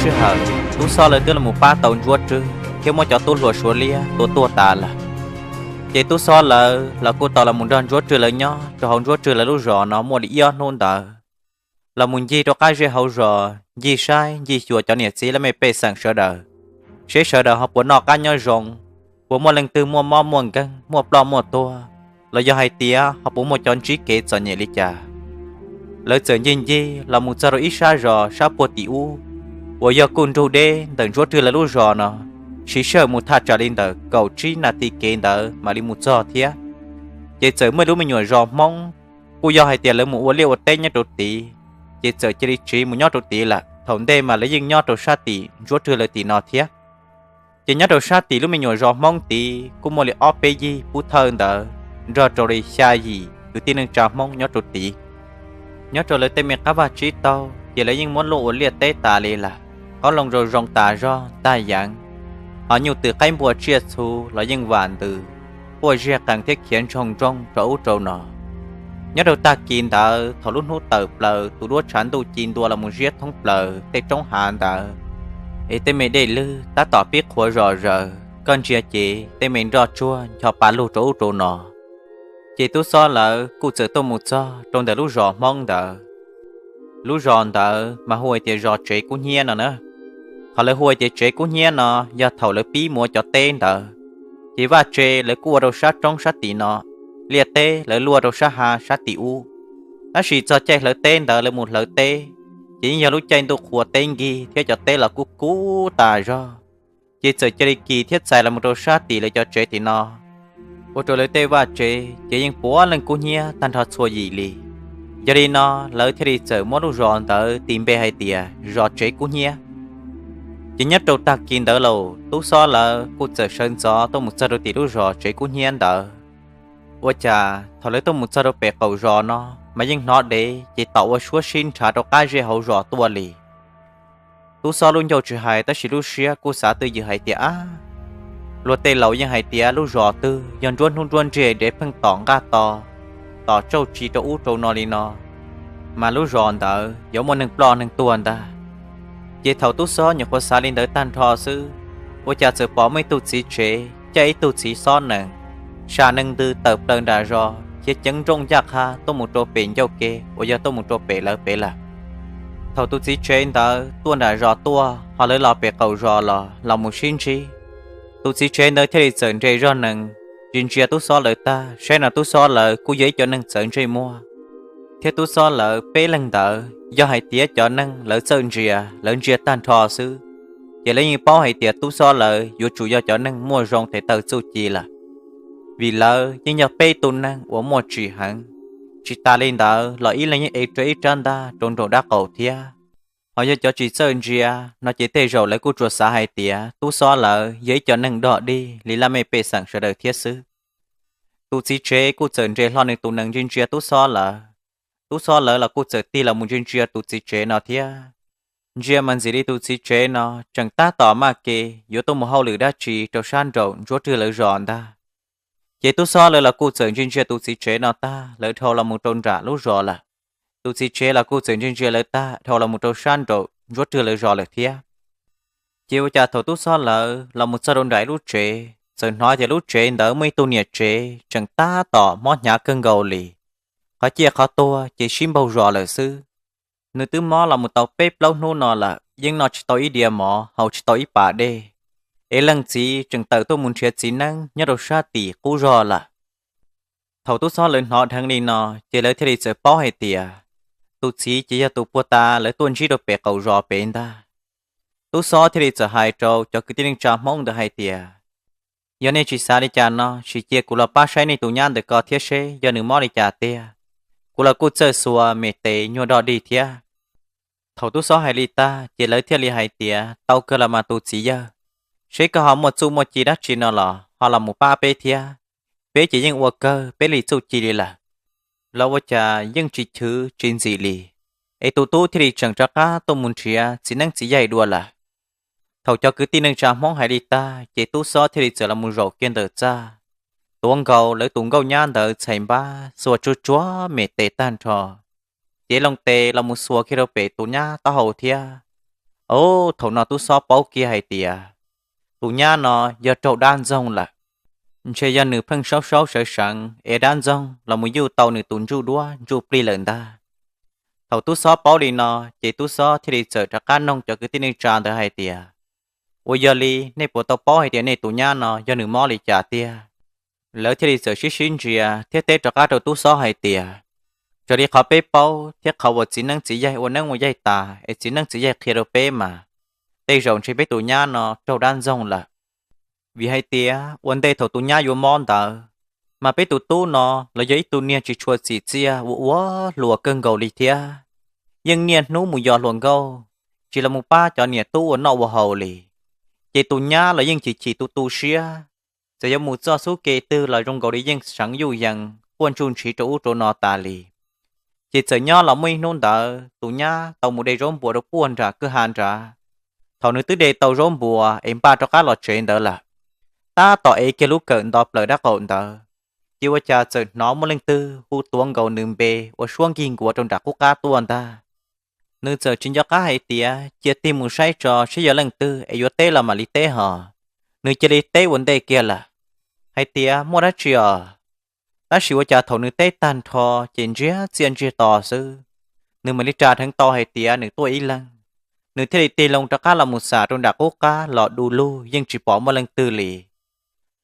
sij hawm Tub Xob lawv twb los pab tau Ntsuab Rwg thiab muab cov tub hluas Suav liab tua tuag tas lawm. Ces Tub Xob lawv los kuj tau los nrog Ntsuab Rwg lawv nyob rau hauv Ntsuab Rwg lawv lub zos no muaj li ib ob hnub ntawd, los mus ncig rau qab zej hauv zos, ncig saib ncig xyuas cov niam txiv laj mej pej xeem sawv daws, seb sawv daws ho puas noj qab nyob zoo, puas muaj leej twg muaj mob muaj nkeeg, muaj ploj muaj tuag, los yog hais tias ho puas muaj cov ntsib kev txom nyem li cas. Lawv txawm ncig ncig los mus txog rau ib sab zos sab puag tim ub, uas yog kuj nrug deb ntawm Ntsuab Rwg lawv lub zos no, siv sij hawm mus thaj tsam li ntawm kaum tsib nas this kev ntawd mam li mus txog thiab. Ces txawm muaj ib lub me nyuam zos Hmoob, kuj yog hais tias lawv mus ua liaj ua teb nyob rau tid, ces txawm cia li tsiv mus nyob rau tid lawm. Thaum ntej mas lawv yeej nyob rau sab tim Ntsuab Rwg lawv tim no thiab. Ces nyob rau sab tim lub me nyuam zos Hmoob tid kuj muaj li ob peb yig pub thawj ntawd nrog rau li xya yim kwv tij neej tsa Hmoob nyob rau tid. Nyob rau lawv tej me qab vaj tsib taug ces lawv yeej muab luaj ua liaj teb tas li lawm, qoob loo zoo zoo tas zog tag yeev, ho nyuj twm qaib npua tsiaj txhu los yeej vam ntws, quaj ziag qees thiab khiav ntsoog ntsoog rau ub rau no. Nyob rau tag kis ntawd thaum lub hnub tawm plaws tus duab tshav ntuj ci ntua los mus ziab thoob plaws tej roob hav ntawd, es tej me dej lwg tab tom pib qhuav zom zaws, koj ntsia ces tej me nroj tsuag ncho pa lug rau ub rau no. Ces Tub Xob lawv kuj txawm tuaj mus txog rau ntawm lub zos Hmoob ntawd. Lub zos ntawd mas hu hais tias zos Tsev Kub Hnyiab no na. Qhov lawv hu hais tias Tsev Kub Hnyiab no yog thaum lawv pib mus ua cov teb ntawd, ces vaj tse lawv kuj ua rau sab roob sab tim no, liaj teb lawv luaj rau sab hav sab tim ub. Tab sis txog caij hlawv teb ntawd lawv mus hlawv teb, ces yeej yog lub caij ntuj qhua teb nkig thiab cov teb los kuj kub tas zog. Ces txawm cia li kis thiab txais los mus rau sab tim lawv cov tsev tim no, ua rau lawv tej vaj tsev ces yeej puav leej kub hnyiab tag nrho txhua yim li. Yog li no lawv thiaj li txawm muab lub zos ntawd tis npe hais tias zos Tsev Kub Hnyiab. Ces nyob rau tag kis ntawd los Tub Xob lawv kuj txawm sawv ntxov tuaj mus txog rau tim lub zos Tsev Kub Hnyiab ntawd. Ua cas thaum lawv tuaj mus txog rau pem qaum zos no mas yeej hnov dev ces tom ua suab sib nrhav rau qab zej hauv zos tuaj li. Tub Xob lub ncauj tsis hais tab sis lub siab kuj xav twj ywm hais tias, ab, luag tej laus yeej hais tias lub zos twg yog nruab hnub nruab nrig dev pheej tom nqaj to, tom tsauj tsi rau ub rau no li no, mas lub zos ntawd yuav muaj neeg ploj neeg tuag ntag. Ces thaum Tub Xob nyuam qhuav xav li ntawd tag nrho xwb, ua cas txawm pom muaj ib tug txiv tsev caij ib tug txiv xob nees, sam nees ntws tawm plaws nram zos khiav ceev nrooj ncaj qha tuaj mus rau pem ncauj ke uas yog tuaj mus rau pem lawv pem lawm. Thaum tus txiv tsev ntawd tuaj nram zos tuaj ho lawv los pem qaum zos los los mus sib ntsib, tus txiv tsev ntawd thiaj li txawm nres zog nees ntsia ntsia Tub Xob lawv tag, saib no Tub Xob lawv kuj yog ib cov neeg txawv ntsej muag, thiab Tub Xob lawv peb leeg ntawd yog hais tias cov neeg lawv txawj ntsia, lawv ntsia tag nrho xwb, ces lawv yeej paub hais tias Tub Xob lawv yuav tsum yog cov neeg muaj zoo tes taw txuj ci lawm, vim lawv yeej yog peb tug neeg uas muaj tsim heev. Tsis tas li ntawd los ib leeg yeej ev rau ib rab ntaj rau nraum dab qaum thiab. Ho yog cov tsis txawj ntsia no ces tej zaum lawv kuj tsuas xav hais tias Tub Xob lawv yog ib cov neeg dog dig li laj mej pej xeem sawv daws thiab xwb. Tus txiv tsev kuj txawm nres hlo nws tus nees ntsia ntsia Tub Xob lawv. Tub Xob lawv los kuj txawm tig los mus ntsia ntsia tus txiv tsev no thiab. Ntsia mas ntxim li tus txiv tsev no tseem tab tom maj ke yuav tuaj mus hauj lwm dab tsi rau sab nraum Ntsuab Rwg lawv zos ntag. Ces Tub Xob lawv los kuj txawm ntsia ntsia tus txiv tsev no tag, lawv dhau los mus rau nram lub zos lawm. Tus txiv tsev los kuj txawm ntsia ntsia lawv tag, dhau los mus rau sab nraum Ntsuab Rwg lawv zos lawm thiab. Ces ua cas thaum Tub Xob lawv los mus txog rau nram ib lub tsev, txawm hnov tias lub tsev ntawd muaj ib tug niam tsev tseem tab tom mob hnyav kawg nkaus li. Qhov ciaj qhov tuag ces sib npaug zos lawm xwb. Nws twb mob los mus tau peb plaub hnub no lawm, yeej noj tsis tau ib diav mov, haus tsis tau ib pas dej. Es leej txiv tseem tawm tuaj mus nrhiav txiv neeb nyob rau sab tim qub zog lawm. Thaum Tub Xob lawv hnov dheev li no, ces lawv thiaj li txawm paub hais tias tus txiv ces yog tus puag ta lawv tuaj ntsib rau pem qaum zos pem ntag. Tub Xob thiaj li txawm hais rau cov kwv tij neej tsa Hmoob ntawd hais tias, yog nej tsis xav li cas no, sim cia kuv los pab saib nej tus nyab ntawm ko thiab seb yog nws mob li cas tiag. Kuv los kuj txawj xuas me tes nyuag dog dig thiab. Thaum Tub Xob hais li tag, ces lawv thiaj li hais tias, tau kawg los mas tus txiv yawg, seb koj ho muaj txuj muaj ci dab tsi no los ho los mus pab peb thiab. Peb ces yeej ua kawg peb li txuj ci li lawm, los ua cas yeej tsis chwv tsis ntxim li. Es tus tub thiaj li tseem rov qab tuaj mus nrhiav txiv neeb txiv yaig dua lawm. Thaum cov kwv tij neej tsa Hmoob hais li tag, ces Tub Xob thiaj li txawm los mus zaum kiag ntawm txaj, tuav nkaus lawv tus nkauj nyab ntawd txhais npab xuas tsuag tsuag me tes tag nrho, cev loo tes los mus xuas kiag rau pem tus nyab taub hau thiab. Ub, thaum no tub xob paub kiag hais tias tus nyab no yog raug dab ntxoog lawm, ntshe yog nws pheej saub saub sawv seev es dab ntxoog los mus yuj tau nws tus ntsuj duab ntsuj plig lawm ntag. Thaum tub xob paub li no, ces tub xob thiaj li txawm rov qab noog cov kwv tij neej tsa ntawd hais tias, ua yog li nej puas tau paub hais tias nej tus nyab no yog nws mob li cas tiag? Lawv thiaj li txawm sib sib ntsia thiab teb rov qab rau tub xob hais tias, raws li qhov peb paub thiab qhov uas txiv neeb txiv yaig ua neeb ua yaig tas es txiv neeb txiv yaig qhia rau peb mas, tej zaum ntshe peb tus nyab no raug dab ntxoog lawm. Vim hais tias ua ntej thaum tus nyab yuav mob ntawd, mas peb tus tub no los yog ib tug niag tsis tshua txim txiaj ua ua hluas kawg nkaus li thiab, yeej niaj hnub mus yos hluas nkauj, tsis los mus pab cov niam tub ua noj ua haus li. Ces tus nyab los yeej chim chim tu tu siab, txawm yuav mus txoj xub ke twg los zoo nkaus li yeej seev yuj yees quaj ntsuj ntshiv rau ub rau no tas li. Ces txawm nyob los muaj ib hnub ntawd tus nyab tau mus de zaub npuas rau puag nram kwj ha nrad. Thaum nws twb de tau zaub npuas es npaj rov qab los tsev ntawd lawm, tab tom ev kiag lub kawm nto plaws dab qaum ntawd, ces ua cas txawm hnov muaj leej twg hu tuav nkaus nws npe ua suab nkig nkuav rau nram qub qab tuaj ntag. Nws txawm tsis nco qab hais tias cia tig mus saib tso seb yog leej twg es yuav teb los mam li teb hos. Nws cia li teb ua ntej kiag lawm hais tias, muaj dab tsi os? Tab sis ua cas thaum nws teb tag nrho ces ntsiag txiaj ntsiag to xwb, nws mam li ras dheev tau hais tias nws tuaj ib leeg. Nws thiaj li tig loo rov qab los mus xam rau nram qub qab los du lug yeej tsis pom muaj leej twg li.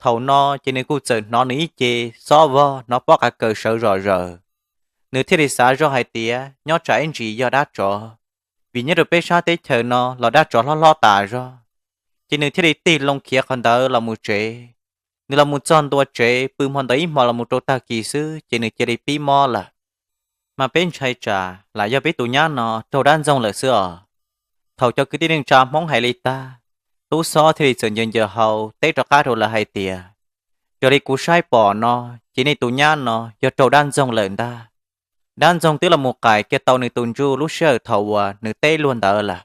Thaum no ces nws kuj txawm hnov nws ib ce xob vog, hnov pob qa kaws sawv zom zaws. Nws thiaj li xav zoj hais tias nyob tsam ib ntsis yog dab tsov, vim nyob rau peb sab teb chaws no los dab tsov hlob hlob tas zog. Ces nws thiaj li tig loo khiav qhov ntawd los mus tsev. Nws los mus txog ntua tsev pw hmo ntawd ib hmo los mus rau tag kis xwb ces nws cia li pib mob lawm. Mas peb ntshai tsam lam yog peb tus nyab no raug dab ntxoog lawm xwb os. Thaum cov kwv tij neej tsa Hmoob hais li tag, tub xob thiaj li txawm ncaws ncaws hau teb rov qab rau lawv hais tias, raws li kuv saib pom no, ces nej tus nyab no yog raug dab ntxoog lawm ntag. Dab ntxoog twb los mus qais kiag tau nws tus ntsuj lub sij hawm thaum uas nws teb luag ntawd lawm.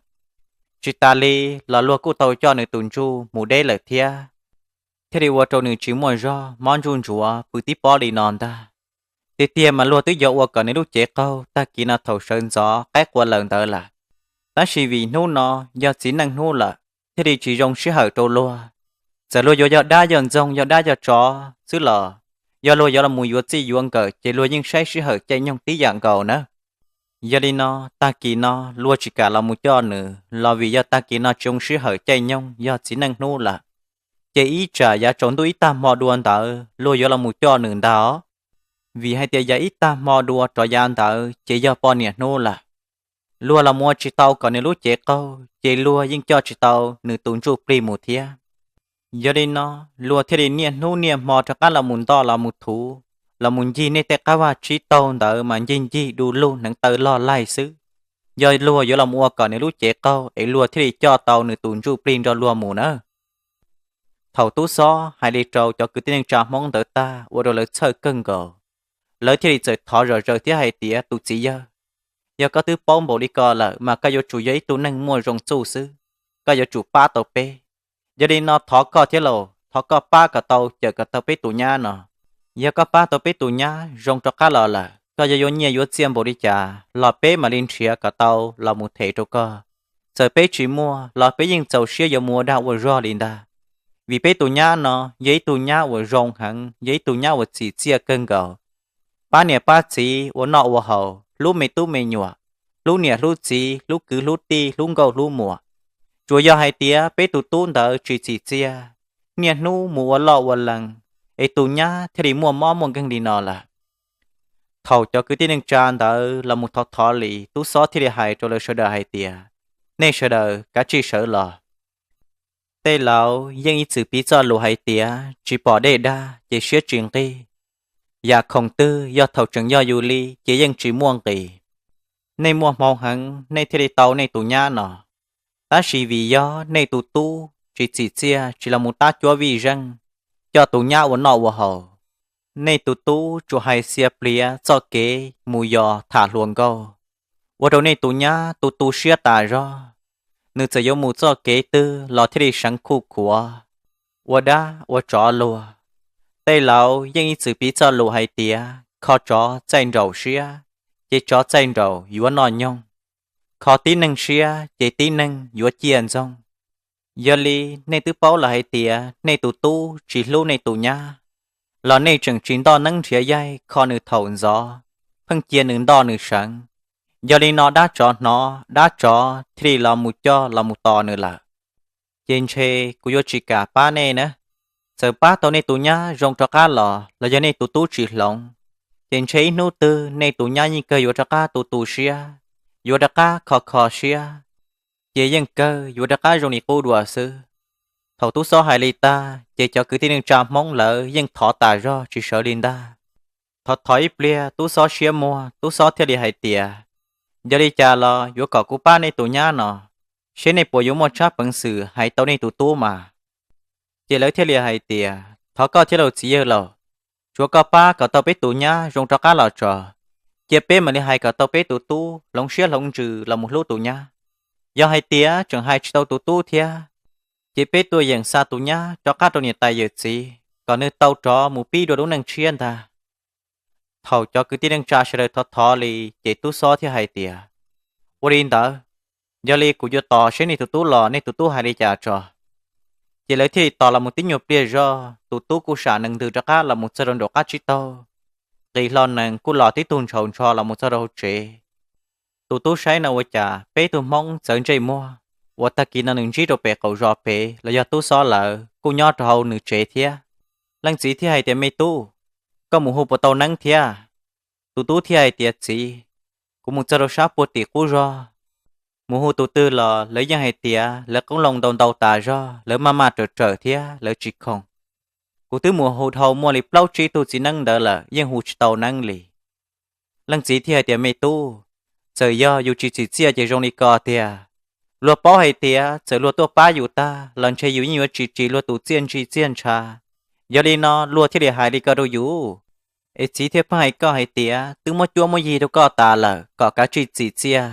Tsis tas li los luag kuj tau coj nws tus ntsuj mus deb lawm thiab, thiaj li ua rau nws tsis muaj zog mob ntsuj ntsuav pw tib pob li no ntag. Tiag tiag mas luag twb yuav ua kom nws lub cev qaug tag kis no thaum sawv ntxov qaib qua lawm ntawd lawm, tab sis vim hnub no yog txiv neej hnub lawm thiaj li tsis zoo sij hawm rau luag. Txawm luag yuav yog dab yog ntxoog yog dab yog tsov xwb los, yog luag yuav los mus yuav txij yuav nkawm ces luag yeej saib sij hawm caij nyoog tib yam nkaus na. Yog li no, tag kis no luag tsis kam los mus coj nws los vim yog tag kis no tsis zoo sij hawm caij nyoog yog txiv neej hnub lawm. Ces ib tsam yav tsaus ntuj ib tag hmo dua ntawd luag yuav los mus coj nws ntag os. Vim hais tias yav ib tag hmo dua rov yav ntawd ces yog poj niam hnub lawm. Luag los mus ua tsis tau kom nws lub cev qaug ces luag yeej coj tsis tau nws tus ntsuj plig mus thiab. Yog li no, luag thiaj li niaj hnub niaj hmo rov qab los mus ntoj los mus thuv, los mus ncig nej tej qab vaj tsib taug ntawd mas ncig ncig du lug hneev taw log laig xwb. Yog luag yuav los ua kom nws lub cev qaug es luag thiaj li coj tau nws tus ntsuj plig nrog luag mus na. Thaum tub xob hais li rau cov kwv tij neej tsa Hmoob ntawd tag ua rau lawv txhawj kawg nkaus, lawv thiaj li txawm thov zom zaws thiab hais tias, tus txiv yawg, yog koj twb paub npaum li ko lawm mas koj yuav tsum yog ib tug neeg muaj zoo txuj xwb, koj yuav tsum pab tau peb. Yog li no thov koj thiab lauj, thov koj pab kom tau cawm kom tau peb tus nyab no. Yog koj pab tau peb tus nyab zoo rov qab los lawm, koj yog yuav nyiaj yuav txiaj npaum li cas los peb mam li nrhiav kom tau los mus them rau koj. Txawm peb tsis muaj los peb yeej txaus siab yuav mus ua dag ua zog li ntag. Vim peb tus nyab no yog ib tug nyab uas zoo heev, yog ib tug nyab uas txim txiaj kawg nkaus, pab niam pab txiv ua noj ua haus, hlub me tub me nyuam, hlub niam hlub txiv, hlub kwv hlub tij, hlub nkauj hlub muam. Tsuas yog hais tias peb tus tub ntawd tsis txim txiaj, niaj hnub mus ua loj ua lees, es tus nyab thiaj li muaj mob muaj nkeeg li no lawm. Thaum cov kwv tij neej tsa ntawd los mus thov thov li, tub xob thiaj li hais rau lawv sawv daws hais tias, nej sawv daws kav tsij sawv los. Tej laus yeej ib txwm piv txoj lus hais tias tsis pom dej dag ces siab tsis nqig. Yam khoom twg yog thaum tseem yog yus li ces yeej tsis muaj nqis. Nej muaj hmoo heev nej thiaj li tau nej tus nyab no. Tab sis vim yog nej tus tub tsis txim txiaj tsis los mus tab cuab vij zeej, coj tus nyab ua noj ua haus, nej tus tub tsuas hais xia pliav txoj kev mus yos tham hluas nkauj, ua rau nej tus nyab tu tu siab tas zog. Nws txawm yuav mus txoj kev twg los thiaj li seev khuj khuav, ua dab ua tsov luag. Tej laus yeej ib txwm piv txoj lus hais tias kho tsov txaij nraum siab, ces tsov txaij nraum yuav noj nyoog. kho tib neeg siab ces tib neeg yuav ciaj ntxoog. Yog li nej twb paub lawm hais tias nej tus tub tsis hlub nej tus nyab, los nej tseem tsis ntoj neeb nrhiav yaig kho nws thaum ntxov, pheej cia nws ntoj nws seev. Yog li no dab tsov hnov dab tsov thiaj li los mus coj los mus tos nws lawm. Ces ntshe kuv yuav tsis kam pab nej na. Txawm pab tau nej tus nyab zoo rov qab los los yog nej tus tub tsis hloov, ces ntshe ib hnub twg nej tus nyab yeej kawg yuav rov qab tu tu siab, yuav rov qab kho kho siab, ces yeej kawg yuav rov qab zoo li qub dua xwb. Thaum tub xob hais li tag ces cov kwv tij neej tsa Hmoob lawv yeej thov tas zog tsis sawv li ntag. Thov thov ib pliag tub xob siab muag, tub xob thiaj li hais tias, yog li cas los yuav kom kuv pab nej tus nyab no, seb nej puas yuav muaj tshab peev xwm hais tau nej tus tub mas. Ces lawv thiaj li hais tias, thov koj thiab lauj txiv yawg laus, tsuav koj pab kom tau peb tus nyab zoo rov qab los tso, cia peb mam li hais kom tau peb tus tub hloov siab hloov ntsws los mus hlub tus nyab. Yog hais tias tseem hais tsis tau tus tub thiab, ces peb tuaj yeem xa tus nyab rov qab rau niam tais yawm txiv kom nws tau rov mus pib dua lub neej tshiab ntag. Thaum cov kwv tij neej tsa sawv daws thov thov li, ces tub xob thiaj hais tias, ua li ntawd, yog li kuv yuav tos seb nej tus tub los nej tus tub hais li cas tso. Ces lawv thiaj li tos los mus tib nyuag pliag zog, tus tub kuj sam nees ntws rov qab los mus txog rau nraum qab tsib taug, qis hlo nees kuj los tib tug ntshaus ntsho los mus txog rau hauv tsev. Tus tub saib no ua cas peb tug Hmoob txawv ntsej muag, uas tag kis no nws ntsib rau pem qaum zos pem los yog tub xob lawv kuj nyob rau hauv nws tsev thiab. Leej txiv thiaj hais tias, me tub, koj mus hu puas tau neeb thiab? Tus tub thiaj hais tias, txiv, kuv mus txog rau sab puag tim qub zog, mus hu tus twg los lawv yeej hais tias lawv qoob loo ntau ntau tas zog, lawv maj maj rawm rawm thiab lawv tsis khoom. Kuv twb mus hu dhau muaj li plaub tsib tug txiv neeb ntawd lawm yeej hu tsis tau neeb li. Leej txiv thiaj hais tias, me tub, txawm yog yus tsis txim txiaj ces zoo li ko tiag. Luag paub hais tias txawm luag tuaj pab yus tag los ntshe yus yeej yuav tsis ris luag tus txiaj ntsig txiaj ntsha. Yog li no luag thiaj li hais li ko rau yus. Es txiv thiaj pheej hais koj hais tias twb muab cuab muab yig rau koj tas lawm kom kav tsij txim txiaj,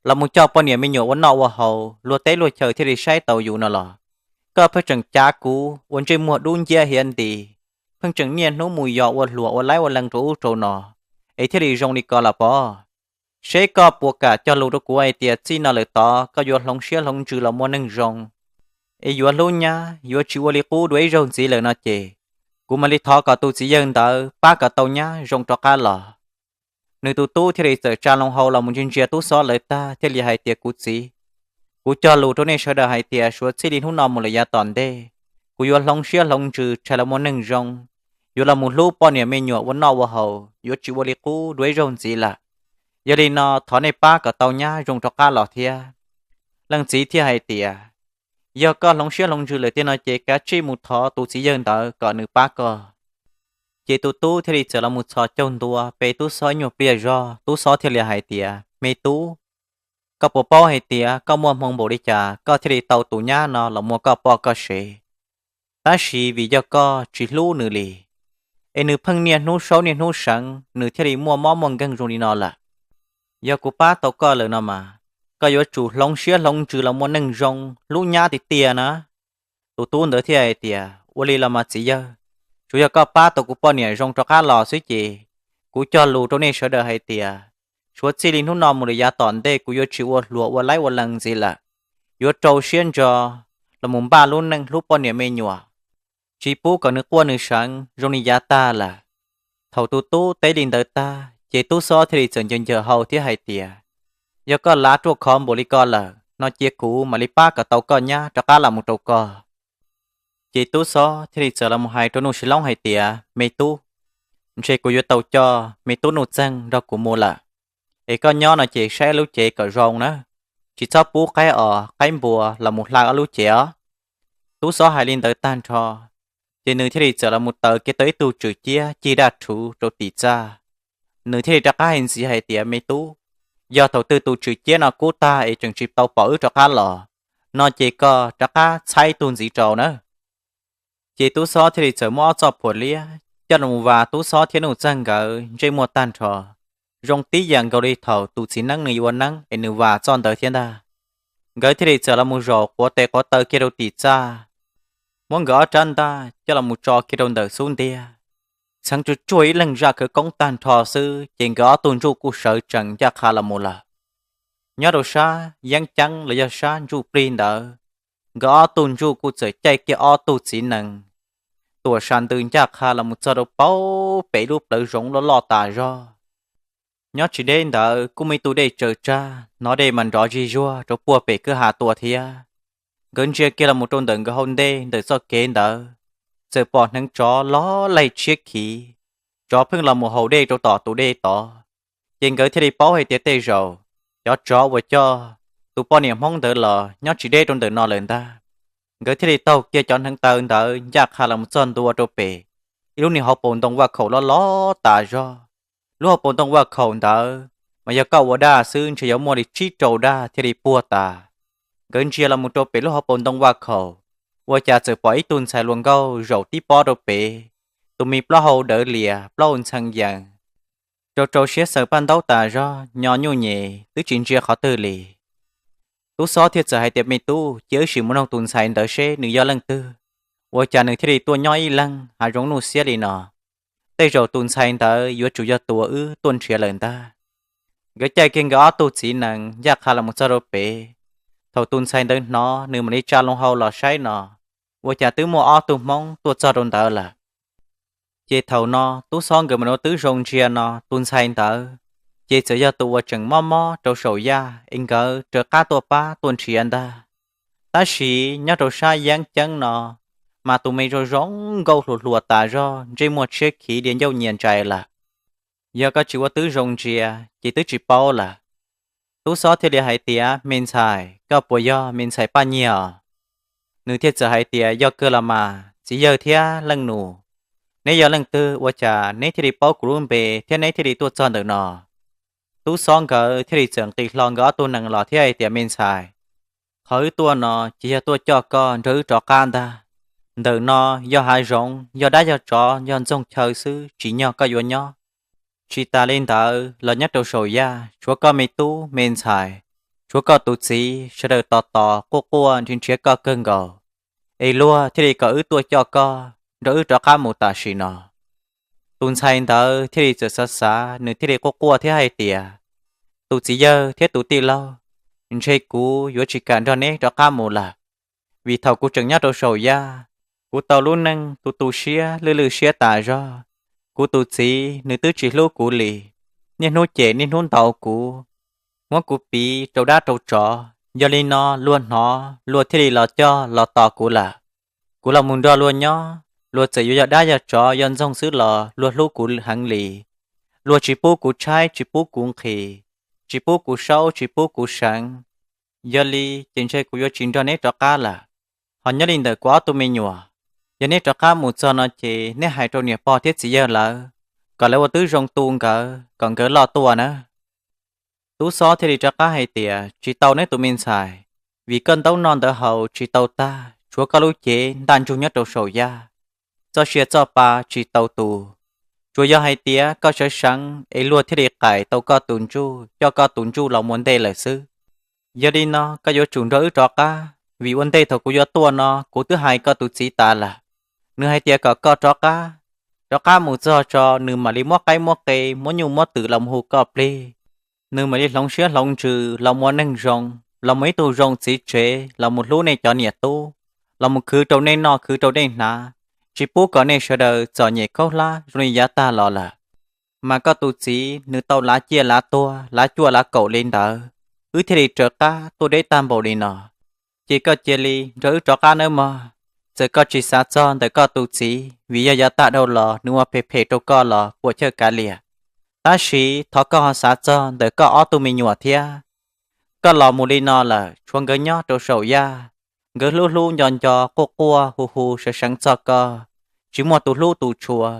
los mus coj poj niam me nyuam ua noj ua haus, luag teb luag chaw thiaj li saib tau yus no los. Koj pheej tseem cav kuv ua ntsej muag dub nciab hiav nti, pheej tseem niaj hnub mus yos ua hluas ua laib ua lees rau ub rau no, es thiaj li zoo li ko los pob. Seb koj puas kam cog lus rau kuv hais tias txij no lawm tod koj yuav hloov siab hloov ntsws los muaj neeg zoo, es yuav hlub nyab, yuav tsis ua li qub dua ib zaug ntxiv lawm no ces, kuv mam li thov kom tus txiv yawg ntawd pab kom tau nyab zoo rov qab los. Nws tus tub thiaj li txawm tsa loo hau los mus ntsia ntsia tub xob lawv tag thiaj li hais tias, kuv txiv, kuv cog lus rau nej sawv daws hais tias suav txij li hnub no mus lawm yav tom ntej, kuv yuav hloov siab hloov ntsws rhais los muaj neeg zoo, yuav los mus hlub poj niam me nyuam ua noj ua haus, yuav tsis ua li qub dua ib zaug ntxiv lawm. Yog li no thov nej pab kom tau nyab zoo rov qab los thiab. Leej txiv thiaj hais tias, yog koj hloov siab hloov ntsws lawm tiag no ces kav tsij mus thov tus txiv yawg ntawd kom nws pab koj. Ces tus tub thiaj li txawm los mus txhos caug ntua pe tub xob ib nyuag pliag zog, tub xob thiaj li hais tias, me tub, koj puas paub hais tias koj muaj hmoo npaum li cas koj thiaj li tau tus nyab no los muaj koj poj koj sev? Tab sis vim yog koj tsis hlub nws li, es nws pheej niaj hnub saub niaj hnub seev, nws thiaj li muaj mob muaj nkeeg zoo li no lawm. Yog kuv pab tau koj lawm no mas, koj yuav tsum hloov siab hloov ntsws los muaj neeg zoo hlub nyab tiag tiag na. Tus tub ntawd thiaj hais tias, ua li los mas txiv yawg, tsuav yog koj pab tau kuv poj niam zoo rov qab los xwb ces, kuv cog lus rau nej sawv daws hais tias, suav txij li hnub no mus lawm yav tom ntej kuv yuav tsis ua hluas ua laib ua lees ntxiv lawm, yuav rau siab ntso los mus npaj lub neej hlub poj niam me nyuam, tsis pub kom nws quaj nws seev zoo li yav tag lawm. Thaum tus tub teb li ntawd tag ces tub xob thiaj li txawm ncaws ncaws hau thiab hais tias, yog koj lav ruaj khov npaum li ko lawm no cia kuv mam li pab kom tau koj nyab rov qab los mus rau koj. Ces tub xob thiaj li txawm los mus hais rau Nuj Sis Loob hais tias, me tub, ntshe kuv yuav tau coj me tub Nuj Txeeg nrog kuv mus lawm, es koj nyob no ces saib lub cev kom zoo na, tsis txhob pub qaib os qaib npua los mus hlais ob lub cev os. Tub xob hais li ntawd tag nrho, ces nws thiaj li txawm los mus taws kiag tau ib tug tswm ciab cig daj rhuv rau tim txaj. Nws thiaj li rov qab hais ntxiv hais tias, me tub, yog thaum twg tus tswm ciab no kub tag es tseem tsis tau pom wb rov qab los no ces koj rov qab txhais tus ntxiv rau na. Ces tub xob thiaj li txawm muab ob txoj phuam liab coj los mus vas tub xob thiab Nuj Txeeg nkawd ntsej muag tag nrho, zoo tib yam nkaus li thaum tus txiv neeb nws yuav ua neeb es nws vas txoj ntawd thiab ntag. Nkawd thiaj li txawm los mus zaum quav tes quav taw kiag rau tim txaj, muab nkawd ob rab ntaj coj los mus tso kiag rau ntawm xub ntiag, txheev tsuag tsuag ib leeg zaj khawv koob tag nrho xwb ces nkawd ob tug ntsuj kuj sawv tsees ncaj qha los mus lawm. Nyob rau sab yeeb ceeb los yog sab ntsuj plig ntawd, nkawd ob tug ntsuj kuj txawm caij kiag ob tug txiv nees tuam sam ntws ncaj qha los mus txog rau pem ib lub plawv zoov loj loj tas zog. Nyob tsis deb ntawd kuj muaj ib tug dej tsaws tsag, hnov dej mas nrov zig zuag rau puag pem kwj ha tuaj thiab. Nkawd ntsia kiag los mus rau ntawm nkawd hauv ntej ntawm txoj kev ntawd, txawm pom hneev tsov loj laig tshiab khiv, tsov pheej los mus haus dej rau tom tus dej tod. Ces nkawd thiaj li paub hais tias tej zaum cov tsov uas coj tus poj niam Hmoob ntawd los nyob tsis deb rau ntawm no lawm ntag. Nkawd thiaj li taug kiag cov hneev taw ntawd ncaj qha los mus txog ntua rau pem ib lub niag hauv paus ntoo vaj khaum loj loj tas zog. Lub hauv paus ntoo vaj khaum ntawd mas yog koj ua daj xwb ntshe yuav muaj li tsib rau daj thiaj li puag tas. Nkawd ntsia los mus rau pem lub hauv paus ntoo vaj khaum, ua cas txawm pom ib tug ntxhais hluas nkauj zaum tib pob rau pem, tus me plaub hau dawv lias plaub hau ntxhee yees, rau rau siab xaws paj ntaub tas zog, nyo nyuj nyem twb tsis ntsia qhov twg li. Tub Xob thiaj txawm hais tias, Me tub, cia wb sim mus noog tus ntxhais ntawd seb nws yog leej twg, ua cas nws thiaj li tuaj nyob ib leeg hav zoov nuj xiab li no. Tej zaum tus ntxhais ntawd yuav tsum yog tus uas wb tuaj nrhiav lawm ntag. Nkawd caij kiag nkawd ob tug txiv nees ncaj qha los mus txog rau pem. Thaum tus ntxhais ntawd hnov, nws mam li tsa loo hau los saib no, ua cas twb muaj ob tug Hmoob tuaj txog rau ntawd lawm. Ces thaum no Tub Xob nkawd mam li twb zoo ntsia no, tus ntxhais ntawd ces txawm yog tus uas tseem mob mob rau saum yaj es nkawd raws qab tuaj pab tuaj nrhiav ntag. Tab sis nyob rau sab yeeb ceeb no, mas tus me zoo zoo nkauj hluas hluas tas zog, ntsej muag tshiab khiv, diav ncauj nyias ntsais lawm. Yog koj tsis ua twb zoo ntsia ces twb tsis paub lawm. Tub Xob thiaj li hais tias, Me ntxhais, koj puas yog me ntxhais Paj Nyiag os? Nws thiaj txawm hais tias, Yog kawg los mas txiv yawg thiab leej nus, neb yog leej twg ua cas neb thiaj li paub kuv lub npe thiab neb thiaj li tuaj txog ntawm no? Tub Xob nkawd thiaj li txawm nqis hlo nkawd ob tug nees los thiab hais tias, Me ntxhais, qhov wb tuaj no ces yog tuaj coj koj nrog wb rov qab ntag. Ntawm no yog hav zoov, yog dab yog tsov yog ntxoog chaw xwb, tsim nyog koj yuav nyob. Tsis tas li ntawd los nyob rau saum yaj tshuav koj me tub me ntxhais, tshuav koj tus txiv, sawv daws tos tos quaj quaj nrhiav nrhiav koj kawg nkaus, es luag thiaj li kom wb tuaj coj koj nrog wb rov qab mus tam sim no. Tus ntxhais ntawd thiaj li txawm xav xav, nws thiaj li quaj quaj thiab hais tias, Tus txiv yawg thiab tus tij laug, ntshe kuv yuav tsis kam nrog neb rov qab mus lawm, vim thaum kuv tseem nyob rau saum yaj, kuv tau lub neej tu tu siab lwj lwj siab tas zog. Kuv tus txiv nws twb tsis hlub kuv li, niaj hnub cem niaj hnub ntaus kuv, muab kuv piv rau dab rau tsov. Yog li no luag hnov luag thiaj li los coj los tos kuv lawm. Kuv los mus nrog luag nyob, luag txawm yuav yog dab yog tsov yog ntxoog xwb los luag hlub kuv heev li. Luag tsis pub kuv tshaib tsis pub kuv nqhis, tsis pub kuv saub tsis pub kuv seev. Yog li ces ntshe kuv yuav tsis nrog neb rov qab lawm. Ho nyob li ntawm kuv ob tug me nyuam, yog neb rov qab mus txog no ces neb hais rau niam pog thiab txiv yawg lawv kom lawv ua tib zoo tu nkawd kom nkawd loj tuaj nawb. Tub Xob thiaj li rov qab hais tias, Tsis tau nawb tus me ntxhais, vim koj ntaub noj ntawv haus tsis tau tag, tshuav koj lub cev ntaj ntsug nyob rau saum yaj, txoj sia txoj pa tsis tau tu. Tsuas yog hais tias koj sawv seev es luag thiaj li qais tau koj tus ntsuj, coj koj tus ntsuj los mus ntej lawm xwb. Yog li no koj yuav tsum nrog wb rov qab, vim ua ntej thaum kuv yuav tuaj no kuv twb hais koj tus txiv tas lawm. Nws hais tias kom koj rov qab, rov qab mus txog tso nws mam li muab qaib muab qe, muab nyuj muab twm los mus hu koj plig. Nws mam li hloov siab hloov ntsws los mus ua neeg zoo, los mus ib tug zoo txiv tsev, los mus hlub nej cov niam tub, los mus khwv rau nej noj khwv rau nej hnav, tsis pub kom nej sawv daws txom nyem khaub hlab zoo li yav tag los lawm. Mas koj tus txiv nws tau lav ciaj lav tuag lav cuaj lav kaum li ntawd, wb thiaj li raws qab tuaj deb tag npaum li no. Ces koj cia li nrog wb rov qab nawb mog. Txawm koj tsis xav txog ntawm koj tus txiv, vim yog yav tag dhau los nws ua phem phem rau koj los puas chawj kav liam. Tab sis thov koj ho xav txog ntawm koj ob tug me nyuam thiab. Koj los mus li no lawm tshuav nkawd nyob rau saum yaj, nkawd hlub hlub nco nco quaj quaj hu hu sawv seev txog koj, tsis muaj tus hlub tus tshua.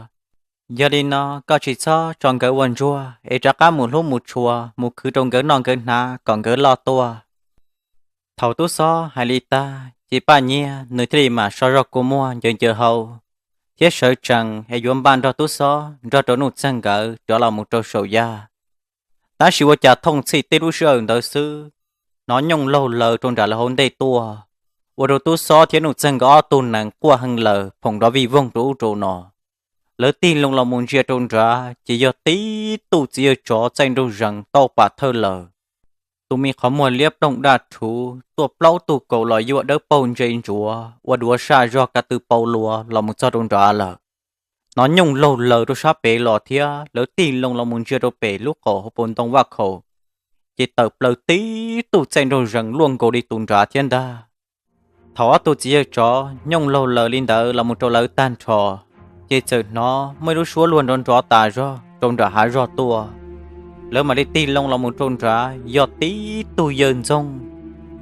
Yog li no koj tsis txhob tso nkawd ua ntsuag es rov qab mus hlub mus tshua mus khwv rau nkawd noj nkawd hnav kom nkawd loj tuaj. Thaum Tub Xob hais li tag ces Paj Nyiag nws thiaj li mam so zog kua muag ncaws ncaws hau thiab sawv tsees es yuav npaj nrog Tub Xob nrog rau Nuj Txeeg nkawd rov los mus rau saum yaj. Tab sis ua cas thooj txhij tib lub sij hawm ntawd xwb, hnov nyooj laug laws rau nram lawv hauv ntej tuaj, ua rau Tub Xob thiab Nuj Txeeg nkawd ob tug nees quaj heev lawm phoom nrov vij voog rau ub rau no. Lawv tig loo los mus ntsia rau nrad ces yog tib tug txiv yawg tsov txaij nraug zees tauj pam thawj lawm. tus me qhov muag liab ploog daj rhuv tuaj plaub tug kaus los yuav dawb paug ntse ntsuav ua duav saj zog ka tw pau luas los mus txog rau nrad lawm. Hnov nyooj laug laws rau sab pem los thiab lawv tig loo los mus ntsia rau pem lub qaum hauv paus ntoo vaj khaum, ces tawm plaws tib tug txaij nraug zees luaj nkaus li tus nrad thiab ntag. Thaum ob tug txiv yawg tsov nyooj laug laws li ntawd los mus rau lawv tag nrho, ces txawm hnov muaj ib lub suab luag nrov nrov tas zog rau nram hav zog tuaj. Lawv mam li tig loo los mus rau nrad, yog tib tug yawg ntxoog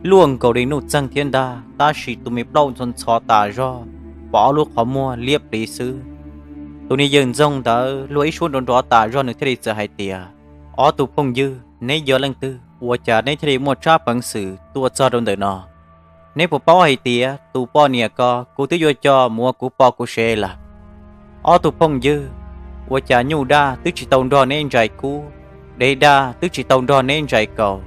luaj nkaus li Nuj Txeeg thiab ntag, tab sis tus me plaub ntxhov ntxhov tas zog, pom ob lub qhov muag liab pliv xwb. Tus niag yawg ntxoog ntawd luag ib suab nrov nrov tas zog, nws thiaj li txawm hais tias, Ob tug phooj ywg, neb yog leej twg ua cas neb thiaj li muaj tsab peev xwm tuaj txog rau ntawm no? Neb puas paub hais tias tus poj niam ko kuv twb yuav coj mus ua kuv poj kuv sev lawm? Ob tug phooj ywg, ua cas nyuj daj twb tsis tau nrog neb ntsais kub, dev daj twb tsis tau nrog neb ntsais kaus,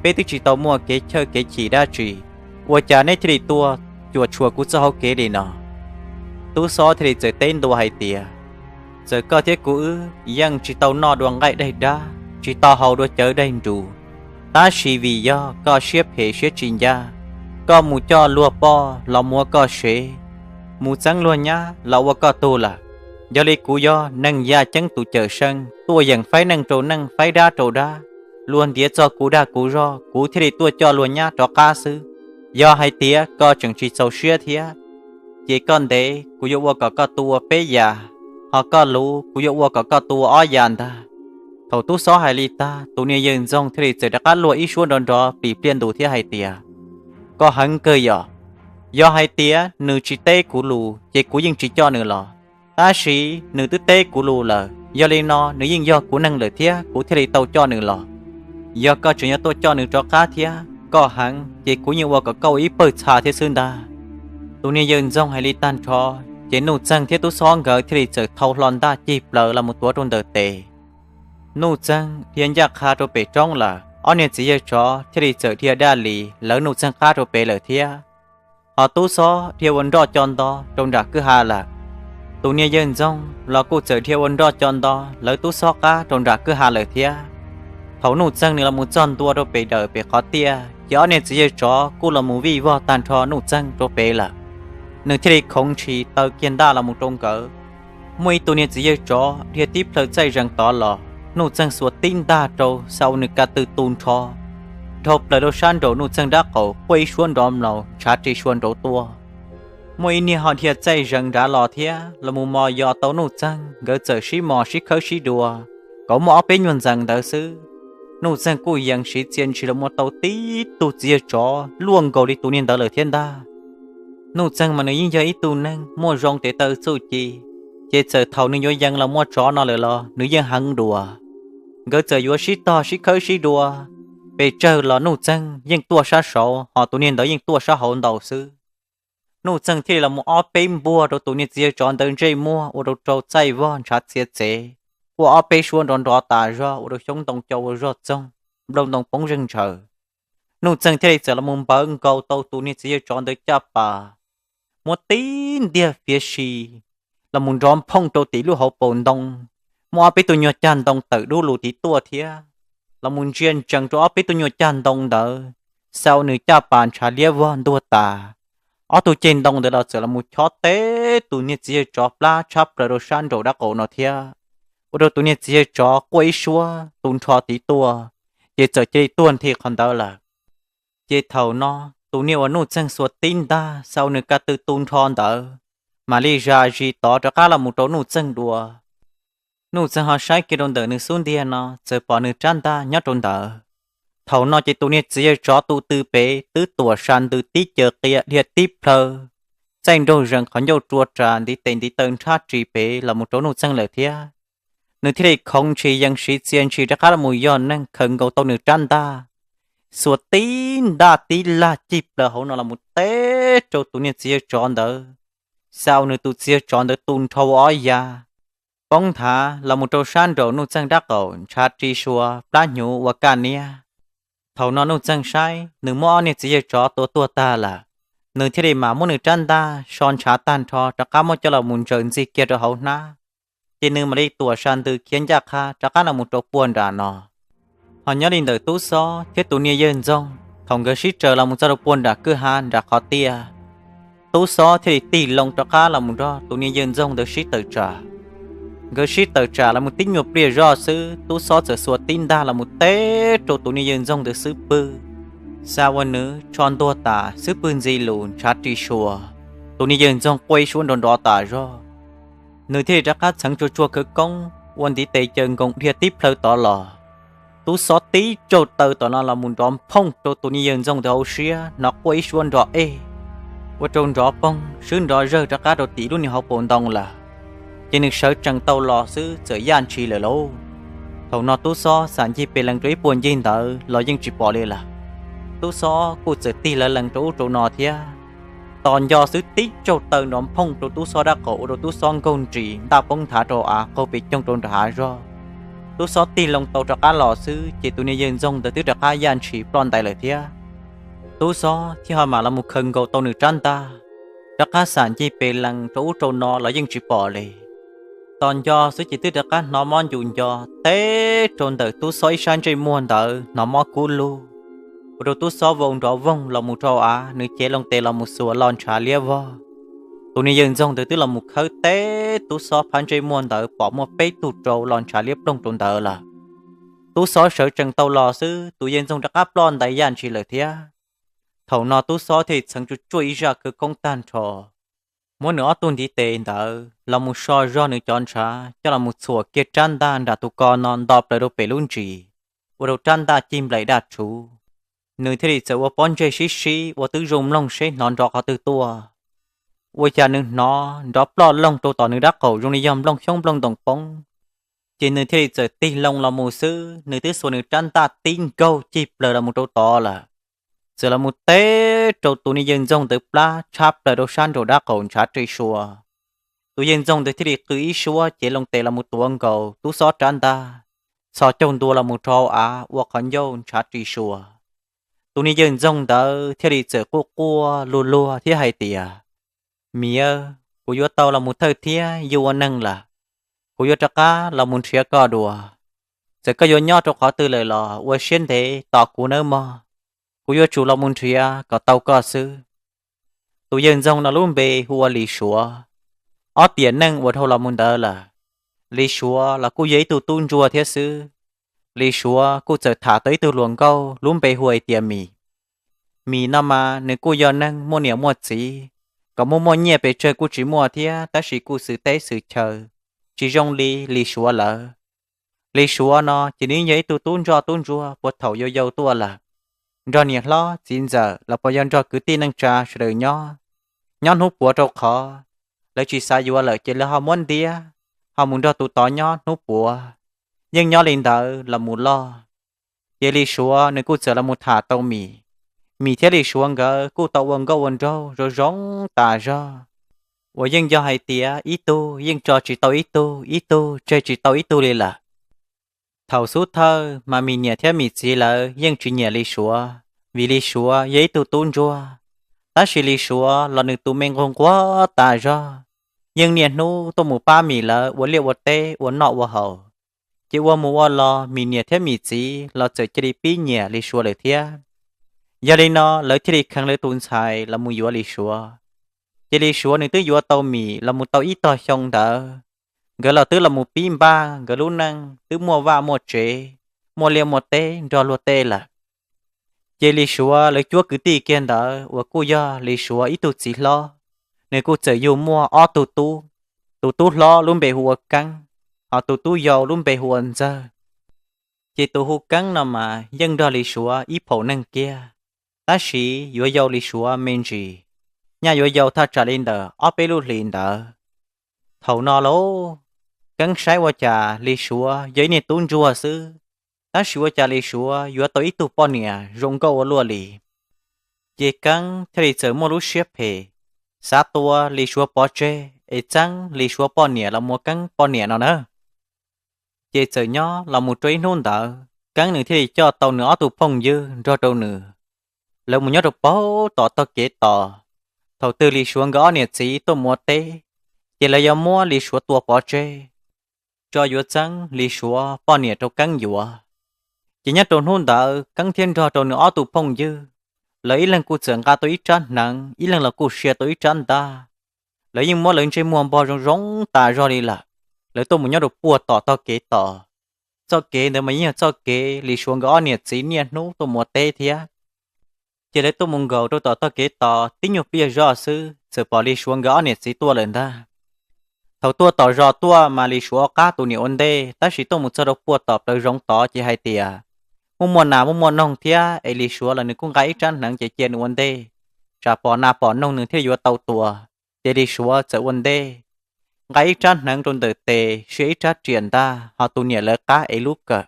peb twb tsis tau muaj kev chawj kev chim dab tsi, ua cas neb thiaj li tuaj cuam tshuam kuv txoj hauv kev li no? Tub xob thiaj li txawm teb ntua hais tias, Txawm koj thiab kuv wb yeej tsis tau noj dua nqaij daig dab, tsis tau haus dua cawv daig nrus, tab sis vim yog koj siab phem siab tsis ncaj, koj mus coj luag poj los muab koj sev, mus txeeb luag nyab los ua koj tug lawm. Yog li kuv yog neeg yaj ceeb tus cawm seej tuaj yeem faib neej rau neej faib dab rau dab, luag ntiav txog kuv dag kuv zog kuv thiaj li tuaj coj luag nyab rov qab xwb. Yog hais tias koj tseem tsis txaus siab thiab, ces koj ntev kuv yuav ua kom koj tu ua peb yam, ho koj luv kuv yuav ua kom koj tu ua ob yam ntag. Thaum tub xob hais li tag, tus niag yawg ntxoog thiaj li txawm rov qab luag ib suab nrov nrov plim pliaj ntus thiab hais tias, Koj heev kawg yom. Yog hais tias nws tsis teb kuv lus ces kuv yeej tsis coj nws los, tab sis nws twb teb kuv lus lawm, yog li no nws yeej yog kuv neeg lawm thiab kuv thiaj li tau coj nws los. Yog koj tseem yuav tuaj coj nws rov qab thiab koj heev ces kuv yeej ua kom koj ua ib pawg txha thiab xwb ntag. Tus niag yawg ntxoog hais li tag nrho, ces Nuj Txeeg thiab tub xob nkawd thiaj li txawm thau hlo ntaj cig plaws los mus tuav rau ntawm tes. Nuj Txeeg dhia ncaj qha rau pem roob lawm, ob niag txiv yawg tsov thiaj li txawm dhia daj li lawv Nuj Txeeg qab rau pem lawm thiab. Ho tub xob dhia ua nroj co nto rau nram kwj ha lawm. Tus niag yawg ntxoog los kuj txawm dhia ua nroj co nto lawv tub xob qab rau nram kwj ha lawm thiab. Thaum Nuj Txeeg nws los mus txog ntua rau pem dawm pem qhov tiaj, ces ob niag txiv yawg tsov kuj los mus vij vog tag nrho Nuj Txeeg rau pem lawm. Nws thiaj li khoov ntshis taw kiag ntaj los mus rau nkawd. Muaj ib tug niag txiv yawg tsov dhia tib plhaw txaij zees tod los, Nuj Txeeg xuas tib ntaj rau, xa ua nws ka tw tu nrho dhau plaws rau sab nraum Nuj Txeeg dab qaum, quaj ib suab nrov mlaus ntshav ri sua nraud tuaj. Muaj ib niag ho dhia txaij zees nrad los thiab los mus mos yos tau Nuj Txeeg, nkawd txawm sib mos sib khawb sib dua kom muaj ob peb nyuag ntxees ntawd xwb. Nuj Txeeg kuj yees siv txia ntshis los muaj tau tib tug txiv yawg tsov luaj nkaus li tus niag ntawd lawm thiab ntag. Nuj Txeeg mas nws yeej yog ib tug neeg muaj zoo tes taw txuj ci, ces txawm thaum nws yuav yees los muaj tsov no lawm los nws yeej heev dua. Nkawd txawm yuav sib tog sib khawb sib dua, pes tsawg los Nuj Txeeg yeej tuaj sab saud ho tus niag ntawd yeej tuaj sab hauv ntau xwb. Nuj Txeeg thiaj li los mus ob peb npuaj rau tus niag txiv yawg tsov ntawd ntsej muag ua rau rau txaij vog ntshav txiav txev, quaj ob peb suab nrov nrov tas zog ua rau xyoob ntoo co ua zog txoog, nplooj ntoo poob zeeg ntshaws. Nuj Txeeg thiaj li txawm los mus npawv nkaus tau tus niag txiv yawg tsov ntawd caj pas, muab tib ntiag fiav si los mus nrov nphooj rau tim lub hauv paus ntoo, muab ob peb tug nyuag cag ntoo tawm dub lus tiv tuaj thiab los mus ntsia ntsees rau ob peb tug nyuag cag ntoo ntawd, xa ua nws caj pas ntshav liab vog ntuag tas. Ob tug ceg ntoo ntawd los txawm los mus chob teb tus niag txiv yawg tsov plab tshab plaws rau sab nraum dab qaum no thiab, ua rau tus niag txiv yawg tsov quaj ib suab tu nrho tiv tuaj, ces txawm cia li tuag nthi qhov ntawd lawm. Ces thaum no, tus niag uas Nuj Txeeg xuas tib ntaj xa ua nws ka tw tu nrho ntawd mam li zam zis tod rov qab los mus rau Nuj Txeeg dua. Nuj Txeeg ho saib kiag rau ntawm nws xub ntiag no txawm pom nws rab ntaj nyob rau ntawd. Thaum no ces tus niag txiv yawg tsov tus tw pem twb tuam sa ntws tib caws qia dhia tib plhaw txaij nraug zees qhov ncauj rua ras ntiv tes ntiv taw nrhab ris pem los mus rau Nuj Txeeg lawm thiab. Nws thiaj li khoov ntshis yees siv txia ntshis rov qab los mus yog neeg khaws nkaus tau nws rab ntaj, xuas tib ntaj tib lag cig plaws hauv no los mus teb rau tus niag txiv yawg tsov ntawd, xa ua nws tus txiv yawg tsov ntawd tu nrho ua ob yav, poob nthav los mus rau sab nraum Nuj Txeeg dab qaum ntshav ri sua plab hnyuv ua kaj niab. Thaum no Nuj Txeeg saib nws muab ob niag txiv yawg tsov tua tuag tag lawm, nws thiaj li mam muab nws rab ntaj so ntshav tag nrho rov qab muab coj los mus ntsaws ntxig kiag rau hauv hnab, ces nws mam li tuam sa ntws khiav ncaj qha rov qab los mus rau puag nram no. Ho nyob li ntawm Tub Xob thiab tus niag yawg ntxoog, thaum nkawd sib raws los mus txog rau puag nram kwj ha nram qhov tiaj, Tub Xob thiaj li tig loo rov qab los mus nrog tus niag yawg ntxoog ntawd sib tawm tsam. Nkawd sib tawm tsam los mus tib nyuag pliag zoj xwb, Tub Xob txawm xuas tib ntaj los mus teb rau tus niag yawg ntxoog ntawd xub pwg, xa ua nws tsho ntuag tas xub pwg ntxi lus ntshav ri sua. Tus niag yawg ntxoog quaj ib suab nrov nrov tas zog, nws thiaj li rov qab txheev tsuag tsuag khawv koob ua ntiv tes caws nkoos dhia tib plhaw tod los. Tub Xob tib tsaug taw tom no los mus nrov nphooj rau tus niag yawg ntxoog ntawd hauv siab, hnov quaj ib suab nrov ej, ua rau nrov poog swb nrov zawg rov qab rau tim lub niag hauv paus ntoo lawm. Ces nws sawv tsees tau los xwb txawm yaj ntshis lawm lauj. Thaum no Tub Xob xam ncig pes lees rau ib puag ncig ntawd los yeej tsis pom li lawm. Tub Xob kuj txawm tig lawv lees rau ub rau no thiab. Tos nco xwb tib tsaug taw nrov nphooj rau Tub Xob dab qaum ua rau Tub Xob nkaug nris ntaj poob nthav rau av qaug pes coog rau nram hav zog. Tub Xob tig loo tau rov qab los xwb ces tus niag yawg ntxoog ntawd twb rov qab yaj ntshis ploj ntais lawm thiab. Tub Xob thiaj ho mam los mus khaws nkaus tau nws rab ntaj, rov qab xam ncig pes lees rau ub rau no los yeej tsis pom li. Tos nco xwb ces twb rov qab hnov mob ncu nco teb rau ntawm Tub Xob ib sab ntsej muag ntawd hnov mob kub lug, ua rau Tub Xob vau nrov voog los mus rau av, nws cev loo tes los mus xuas los ntshav liab vog. Tus niag yawg ntxoog ntawd twb los mus khawb teb Tub Xob phab ntsej muag ntawd pom muaj peb tug rau los ntshav liab ploog rau ntawd lawm. Tub Xob sawv tsees tau los xwb tus yawg ntxoog rov qab ploj ntais yaj ntshis lawm thiab. Thaum no Tub Xob thiaj li txheev tsuag tsuag ib zaj khawv koob tag nrho, muab nws ob tug ntiv tes ntawd los mus so zog nws cov ntshav coj los mus txhuam kiag rab ntaj nram tus ko no nto plaws rau pem lub ntsis, ua rau rab ntaj cig nplaim daj rhuv. Nws thiaj li txawm ua pob ntseg sib sib ua tib zoo mloog seb hnov nrov qhov twg tuaj. Ua cas nws hnov nrov ploj loog rau tom nws dab qaum zoo li yog nplooj xyoob nplooj ntoos poob. Ces nws thiaj li txawm tig loo los mus xwb, nws twb xuas nws rab ntaj tib nkaug cig plaws los mus rau tod lawm, txawm los mus teb rau tus niag yawg ntxoog ntawd plab tshab plaws rau sab nraum dab qaum ntshav ri sua. Tus yawg ntxoog ntawd thiaj li qw ib suab cev loo tes los mus tuav nkaus Tub Xob rab ntaj, txhos caug ntua los mus rau hauv av ua qhov ncauj ntshav ri sua. Tus niag yawg ntxoog ntawd thiaj li txawm quaj quaj luag luag thiab hais tias, Miv, kuv yuav tau los mus thawj thiab yug ua neeg lawm. Kuv yuav rov qab los mus nrhiav koj dua. Txawm koj yuav nyob rau qhov twg lawm los ua siab ntev tos kuv nawb mog. Kuv yuav tsum los mus nrhiav kom tau koj xwb. Tus yawg ntxoog no lub npe hu ua Lis Suav. Ob tiam neej uas dhau los mus ntawd lawm, Lis Suav los kuj yog ib tug tub ntsuag thiab xwb. Lis Suav kuj txawm tham tau ib tug hluas nkauj lub npe hu hais tias Mim. Mim no mas nws kuj yog neeg muaj niam muaj txiv, kom muaj muaj nyiaj pes tsawg kuj tsis muaj thiab, tab sis kuj xwm teb xwm chaw tsis zoo li Lis Suav lawv. Lis Suav no ces nws yog ib tug tub ntsoj tub ntsuag puag thaum yau yau tuaj lawm, nrog niam hlob txiv ntxawm los puas yog nrog kwv tij neej tsa sawv daws nyob. Nyob hnub puav rau qhov lawv tsis xav yuav lawm ces lawv ho muab ntiab, ho mus nrog tus tod nyob hnub puav, yeej nyob li ntawd los mus loj. Ces Lis Suav nws kuj txawm los mus tham tau Mim. Mim thiab Lis Suav nkawd kuj tau ua nkauj ua nraug zoo zoo tas zog, uas yeej yog hais tias ib tug yeej tso tsis tau ib tug, ib tug tseg tsis tau ib tug li lawm. Thaum xub thawj mas Mim niam thiab Mim txiv lawv yeej tsis nyiam Lis Suav, vim Lis Suav yog ib tug tub ntsuag. Tab sis Lis Suav los nws tus me nquag nquag tas zog, yeej niaj hnub tuaj mus pab Mim lawv ua liaj ua teb ua noj ua haus. Ces ua mus ua los Mim niam thiab Mim txiv los txawm cia li pib nyiam Lis Suav lawm thiab. Yog li no lawv thiaj li kheev lawv tus ntxhais los mus yuav Lis Suav. Ces Lis Suav nws twb yuav tau Mim los mus tau ib tog xyoo ntawd, nkawd los twb los mus pib npaj nkawd lub neej, twb muaj vaj muaj tsev, muaj liaj muaj teb nrog luag tej lawm. Ces Lis Suav lawv cuab kwv tij kiag ntawd uas kuj yog Lis Suav ib tug txiv hlob, nws kuj txawm yug muaj ob tug tub. Tus tub hlob lub npe hu ua Keeb, ho tus tub yau lub npe hu ua Ntxawg. Ces tus hu Keeb no mas yeej nrog Lis Suav ib phaum neeg kiag, tab sis yuav yau Lis Suav me ntsis, nyaj yuav yau thaj tsam li ntawm ob peb lub hlis ntawd. Thaum no lauj, Keeb saib ua cas Lis Suav yog ib niag tub ntsuag xwb, tab sis ua cas Lis Suav yuav tau ib tug poj niam zoo nkauj ua luaj li. Ces Keeb thiaj li txawm muaj lub siab phem, xav tua Lis Suav pov tseg es txeeb Lis Suav poj niam los mus ua Keeb poj niam no na. Ces txawm nyob los mus rau ib hnub ntawd Keeb nws thiaj li coj tau nws ob tug phooj ywg nrog rau nws, lawv mus nyob rau paug tom tog kev tos. Thaum twg Lis Suav nkawd ob niam txiv tuaj mus ua teb, ces lawv yuav muab Lis Suav tua pov tseg, tso yuav txeeb Lis Suav poj niam rau Keeb yuav. Ces nyob rau hnub ntawd Keeb thiab nrog rau nws ob tug phooj ywg, lawv ib leeg kuj txawm nqa tau ib rab hneev, ib leeg los kuj sia tau ib rab ntaj. Lawv yeej muab lawv ntsej muag npog zoo zoo tas zog li lawm. Lawv tuaj mus nyob rau puag tom tog kev tos. Txoj kev ntawd mas yeej yog txoj kev Lis Suav nkawd ob niam txiv niaj hnub tuaj mus ua teb thiab. Ces lawv tuaj mus nkaum rau tom tog kev tos tib nyuag pliag zog xwb txawm pom Lis Suav nkawd ob niam txiv tuaj lawm ntag. Thaum tuaj tom zos tuaj mas Lis Suav qab tus niam ua ntej, tab sis tuaj mus txog rau puag tom plawv zoov tod ces hais tias muaj muaj nas muaj muaj noog thiab es Lis Suav los nws kuj nqa ib rab hneev ces cia nws ua ntej, tsam pom nas pom noog nws thiaj yuav tau tua. Ces Lis Suav txawm ua ntej, nqa ib rab hneev rau ntawm tes, sia ib rab riam ntag, ho tus niam lawv qab ev lub kawm.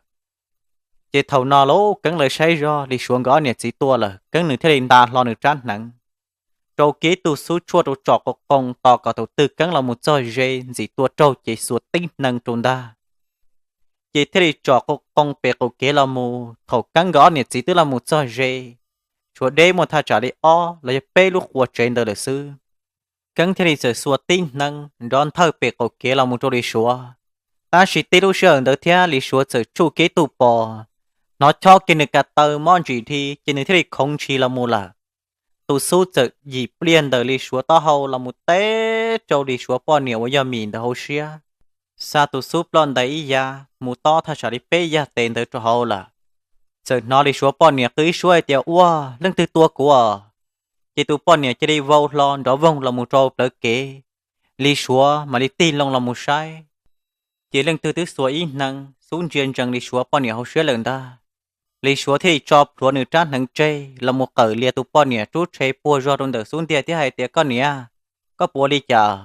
Ces thaum no lub Keeb lawv saib zog Lis Suav nkawd ob niam txiv tuaj lawm, Keeb nws thiaj li nta hlo nws rab hneev, rau kiag ib tug xub tshuaj rau tsom qoo qoo tos kom thaum twg Keeb los mus txog ze ntxim tua raug ces xuas tib hneev rau ntag. Ces thiaj li tsom qoo qoo pem qaum kev los mus. Thaum Keeb nkawd ob niam txiv twb los mus txog ze, tshuav deb muaj thaj tsam li ob los yog peb lub qua tsev ntawd lawm xwb. Keeb thiaj li txawm xuas tib hneev nrov nthawj pem qaum kev los mus rau Lis Suav. Tab sis tib lub sij hawm ntawd thiab Lis Suav txawm tsuj kiag ib tug pos, hnov chob kiag nws ka taw mob ntsim dhi ces nws thiaj li khoov ntshis los mus lawm. Tus xub txawm yim pliag ntawm Lis Suav taub hau los mus teb rau Lis Suav poj niam uas yog Mim ntawd hauv siab, xa tus xub ploj ntais ib yav mus tob thaj tsam li peb yag tes ntawd rau hauv lawm. Txawm hnov Lis Suav poj niam qw ib suab hais tias, Ua, leej twg tua kuv os? Ces tus poj niam cia li vau hlo nrov voog los mus rau plawv kev. Lis Suav mam li tig loo los mus saib, ces leej twg twb xuas ib hneev xub ntsia ntsees Lis Suav poj niam hauv siab lawm ntag. Lis Suav thiaj li tso plhuav nws rab hneev tseg los mus qawm lias tus poj niam rub rhe puag zog rau ntawm xub ntiag thiab hais tias, Koj niam, koj puas ua li cas?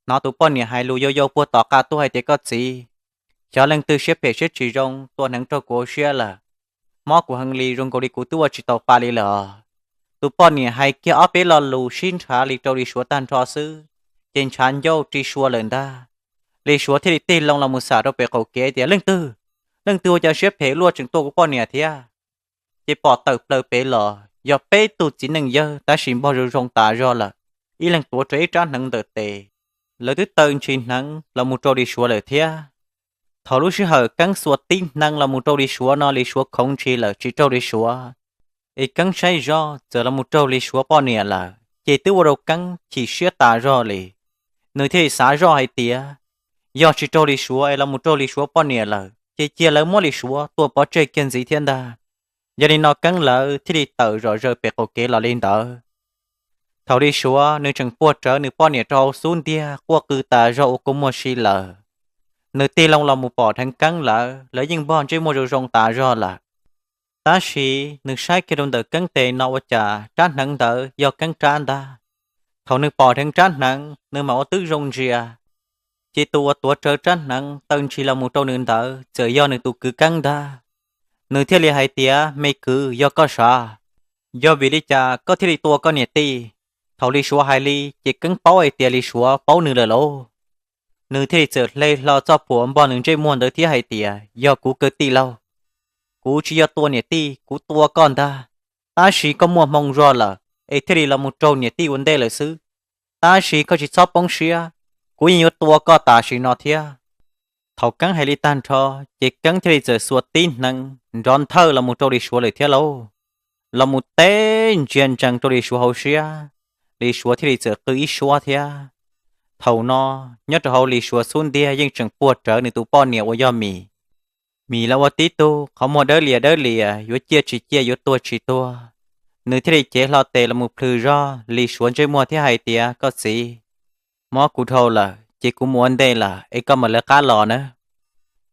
Hnov tus poj niam hais lus yau yau puag tom qab tuaj hais tias, Koj txiv, xyov leej twg siab phem siab tsis zoo tua hneev raug kuv hauv siab lawm. Mob kuv heev li, zoo nkaus li kuv twb ua tsis tau pa li lawm os. Tus poj niam hais kiag ob peb lo lus sib nrhav li rau Lis Suav tag nrho xwb, ces ntshav ncauj ri sua lawm ntag. Lis Suav thiaj li tig loo los mus xam rau pem qaum kev tias, Leej twg? Leej twg ua cas siab phem luaj tseem tua kuv poj niam thiab? Ces pom tawm plaws pem los yog peb tug txiv neej yawg tab sis npog zoo zoo tas zog lawm, ib leeg tuav rawv ib rab hneev ntawm tes. Lawv twb taw ntshis hneev los mus rau Lis Suav lawm thiab. Thaum lub sij hawm Keeb xuas tib hneev los mus rau Lis Suav no Lis Suav khoov ntshis lawm tsis raug Lis Suav, es Keeb saib zoj txawm los mus raug Lis Suav poj niam lawm ces twb ua rau Keeb chim siab tas zog li. Nws thiaj li xav zoj hais tias, Yog tsis raug Lis Suav es los mus raug Lis Suav poj niam lawm ces cia lawv muab Lis Suav tua pov tseg kiag ntxiv thiab ntag. Yog li no Keeb lawv thiaj li tawm zom zaws pem qaum kev los li ntawd. Thaum Lis Suav nws tseem puag rawv nws poj niam rau hauv xub ntiag quaj qw tas zog ua kua muag si lawm, nws tig loo los mus pom dheev Keeb lawv, lawv yeej npog ntsej muag zoo zoo tas zog lawm. Tab sis nws saib kiag rau ntawm Keeb tes no ua cas rab hneev ntawd yog Keeb rab ntag. Thaum nws pom dheev rab hneev nws mam ua twb zoo ntsia, ces tus uas tuav rawv rab hneev taw ntshis los mus rau nws ntawd txawm yog nws tus kwv Keeb ntag. Nws thiaj li hais tias, Me kwv, yog koj sav, yog vim li cas koj thiaj li tua koj niam tij? Thaum Lis Suav hais li ces Keeb paub hais tias Lis Suav paub nws lawm lauj. Nws thiaj li txawm hle hlo txoj phuam npog nws ntsej muag ntawd thiab hais tias, Yog kuv kawg tij laug, kuv tsis yog tua niam tij, kuv tua koj ntag. Tab sis koj muaj hmoo zog lawm es thiaj li los mus raug niam tij ua ntej lawm xwb. Tab sis koj tsis txhob poob siab, kuv yeej yuav tua koj tam sim no thiab. Thaum Keeb hais li tag nrho, ces Keeb thiaj li txawm xuas tib hneev nrov nthawj los mus rau Lis Suav lawm thiab lauj, los mus teb ntsia ntsees rau Lis Suav hauv siab. Lis Suav thiaj li txawm qw ib suab thiab. Thaum no, nyob rau hauv Lis Suav xub ntiag yeej tseem puag rawv nws tus poj niam uas yog Mim. Mim los ua tib tug qhov muag dawb lias dawb lias yuav ciaj tsis ciaj yuav tuag tsis tuag. Nws thiaj li cev hlo tes los mus plhws zog Lis Suav ntsej muag thiab hais tias, Koj txiv, mob kuv dhau lawm ces kuv mus ua ntej lawm es koj mam lawv qab los nawb.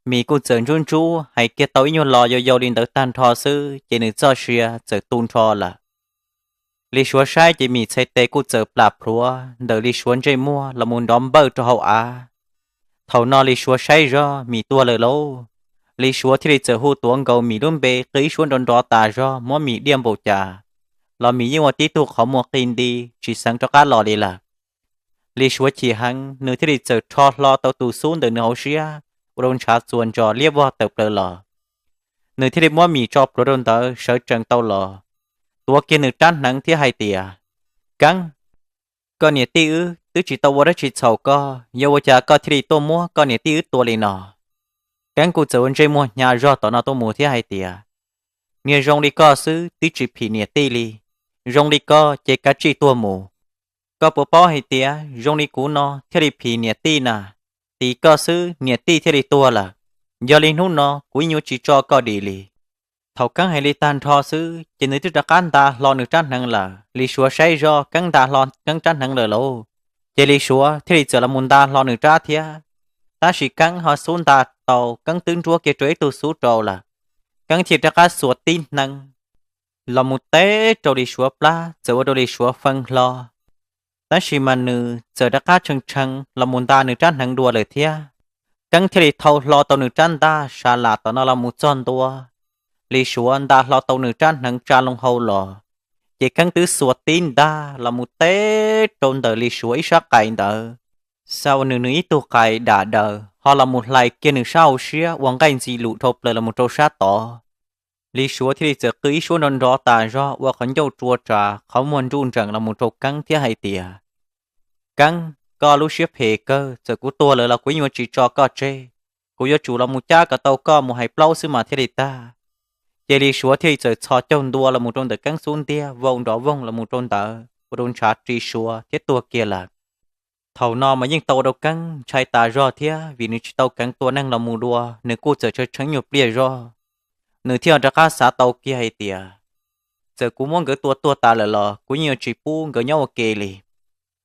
Mim kuj txawm ntsub ntsub hais kiag tau ib nyuag lo yau yau li ntawd tag nrho xwb ces nws txoj sia txawm tu nrho lawm. Lis Suav saib ces Mim txhais tes kuj txawm plam plhuav ntawm Lis Suav ntsej muag los mus nrov npawj rau hauv av. Thaum no Lis Suav saib zog Mim tuag lawm lauj. Lis Suav thiaj li txawm hu tuav nkaus Mim lub npe qw ib suab nrov nrov tas zog muab Mim diaj npaum cas los Mim yeej ua tib tug qhov muag qi nti tsis xeev rov qab los li lawm. Lis Suav chim heev nws thiaj li txawm rho hlo tau tus xub ntawm nws hauv siab ua rau ntshav txuas ntsos liab vog tawm plaws los. Nws thiaj li muab Mim tso plhuav rau ntawd sawv tsees tau los, tuav kiag nws rab hneev thiab hais tias, Keeb, koj niam tij wb twb tsis tau ua dab tsi txhaum koj, yog ua cas koj thiaj li tuaj muab koj niam tij wb tua li no? Keeb kuj txawm ua ntsej muag hnyav zog tom no tuaj mus thiab hais tias, Niag zoo li koj xwb twb tsis phim niam tij li, zoo li koj ces kav tsij tuag mus. Koj puas paub hais tias zoo li kuv no thiaj li phim niam tij na? Tim koj xwb niam tij thiaj li tuag lawm. Yog li hnub no kuv ib nyuag tsis tso koj dim li. Thaum Keeb hais li tag nrho xwb ces nws twb rov qab nta hlo nws rab hneev lawm. Lis Suav saib zoj Keeb nta hlo Keeb rab hneev lawm lauj, ces Lis Suav thiaj li txawm los mus nta hlo nws rab thiab. Tab sis Keeb ho xub nta tau, Keeb twb nruab kiag rau ib tug xub rau lawm. Keeb thiaj rov qab xuas tib hneev los mus teb rau Lis Suav plab, txawm ua rau Lis Suav fee hlo. Tab sis mas nws txawm rov qab tshee tshee los mus nta nws rab hneev dua lawm thiab. Keeb thiaj li thau hlo tau nws rab ntaj sa las tom no los mus txog ntua. Lis Suav nta hlo tau nws rab hneev tsa loo hau los, ces Keeb twb xuas tib ntaj los mus teb rau ntawm Lis Suav ib sab qais ntawd, xa ua nws nws ib tug qais dam daws ho los mus hlais kiag nws sab hauv siab ua nqaij ntxi lus dhau plaws los mus rau sab tod. Lis Suav thiaj li txawm qw ib suab nrov nrov tas zog ua qhov ncauj rua ras qhov muag nruj nreem los mus rau Keeb thiab hais tias, Keeb, koj lub siab phem kawg, txawm kuv tuag lawm los kuv yeej yuav tsis tso koj tseg. Kuv yuav tsum los mus cab kom tau koj mus hais plaub xwb mas thiaj li tag. Ces Lis Suav thiaj li txawm txhos caug ntua los mus rau ntawm Keeb xub ntiag vau nrov voog los mus rau ntawd ua rau ntshav ri Suav thiab tuag kiag lawm. Thaum no mas yeej tau ua rau Keeb ntshai tas zog thiab vim nws tsis tau keev tua neeg los mus dua, nws kuj txawm tshee tshee nyuag pliag zog. Nws thiaj rov qab xav tau kiag hais tias, Txawm kuv muab nkawd tua tuag tas lawm los kuv yeej yuav tsis pub nkawd nyob ua ke li.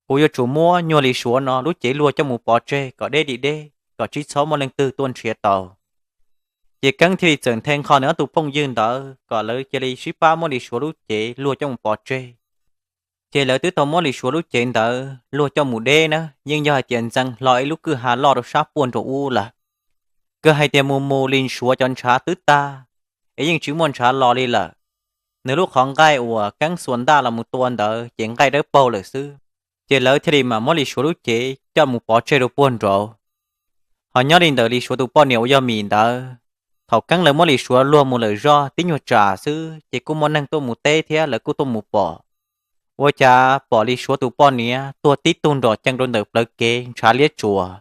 Kuv yuav tsum muab nyuag Lis Suav no lub cev luag coj mus pov tseg kom deb li deb kom tsis txhob muaj leej twg tuaj nrhiav tau. Ces Keeb thiaj li txawm nthe nqho nws ob tug phooj ywg ntawd kom lawv cia li sib pab muab Lis Suav lub cev luag coj mus pov tseg. Ces lawv twb tau muab Lis Suav lub cev ntawd luag coj mus deb na, yeej yog hais tias ntxeev hlo ib lub kwj ha loj rau sab puag nraum ub lawm. Kawg hais tias mus mus Lis Suav cov ntshav twb tag, es yeej tsis muaj ntshav los li lawm. Nws lub qhov nqaij uas Keeb xuas ntaj los mus tua ntawd ces nqaij dawb paug lawm xwb. Ces lawv thiaj li mam muab Lis Suav lub cev coj mus pov tseg rau puag nraud. Ho nyob li ntawm Lis Suav tus poj niam uas yog Mim ntawd, thaum Keeb lawv muab Lis Suav luag mus lawm zoj tib nyuag tsam xwb ces kuj muaj neeg tuaj mus teb thiab lawv kuj tuaj mus pom. Ua cas pom Lis Suav tus poj niam tuag tib tug nrom cees rau ntawm plawv kev ntshav liab tsuas.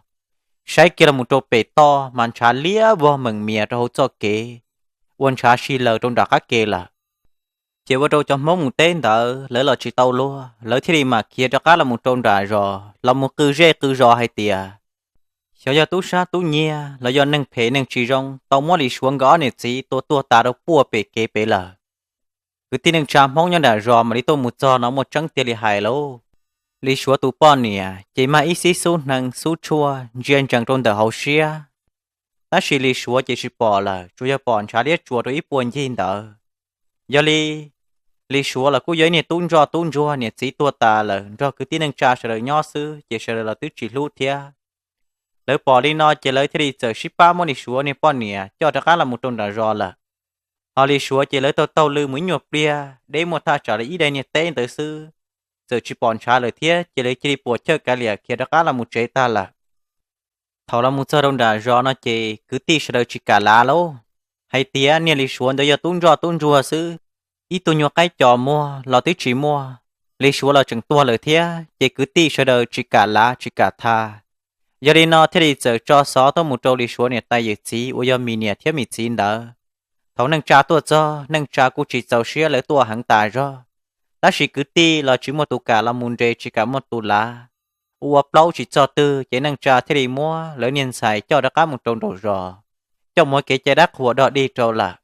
Saib kiag los mus rau pem toj mas ntshav liab vog meem mias rau hauv txoj kev, ua ntshav si laws rau nram qab ke lawm. Ces ua rau cov Hmoob mus teb ntawd lawv los tsis tau luag, lawv thiaj li mam khiav rov qab los mus rau nram zos los mus qw zej qw zos hais tias, xyov yog tub sab tub nyiag los yog neeg phem neeg tsis zoo tau muab Lis Suav nkawd ob niam txiv tua tuag tas rau puag pem kev pem lawm. Kwv tij neej tsa Hmoob nyob nram zos mam li tuaj mus txog no muaj tseeb tiag li hais lauj. Lis Suav tus poj niam ces mag ib xib xub hneev xub tshuaj ntsia ntsees rau ntawm hauv siab, tab sis Lis Suav ces tsis pom lawm, tsuas yog pom ntshav liab tsuas rau ib puag ncig ntawd. Yog li, Lis Suav los kuj yog ib niag tub ntsoj tub ntsuag, niam txiv tuag tas lawm nrog kwv tij neej tsa sawv daws nyob xwb ces sawv daws los twb tsis hlub thiab. Lawv pom li no ces lawv thiaj li txawm sib pab muab Lis Suav niag poj niam coj rov qab los mus rau nram zos lawm. Ho Lis Suav ces lawv taug taug lw mus ib nyuag pliag deb muaj thaj tsam li ib daim niag teb ntawd xwb, txawm tsis pom ntshav lawm thiab ces lawv cia li puas chawj kav liam khiav rov qab los mus tsev tag lawm. Thaum los mus txog rau nram zos no ces kwv tij sawv daws tsis kam lav lauj, hais tias niag Lis Suav ntawd yog tub ntsoj tub ntsuag xwb, ib tug nyuag qaib co muag los twb tsis muaj. Lis Suav los tseem tuag lawm thiab ces kwv tij sawv daws tsis kam lav tsis kam tha. Yog li no thiaj li txawm tso xov tuaj mus rau Lis Suav niam tais yawm txiv uas yog Mim niam thiab Mim txiv ntawd. Thaum neej tsa tuaj txog, neej tsa kuj tsis txaus siab lawv tuaj heev tas zog, tab sis kwv tij los tsis muaj tus kam los mus nres, tsis kam muaj tus lav. Ua ua plaub tsis txog twg ces neej tsa thiaj li muab lawv niag ntxhais coj rov qab mus rau nraum zos, coj mus ua kev cai dab qhuas dog dig rau lawm.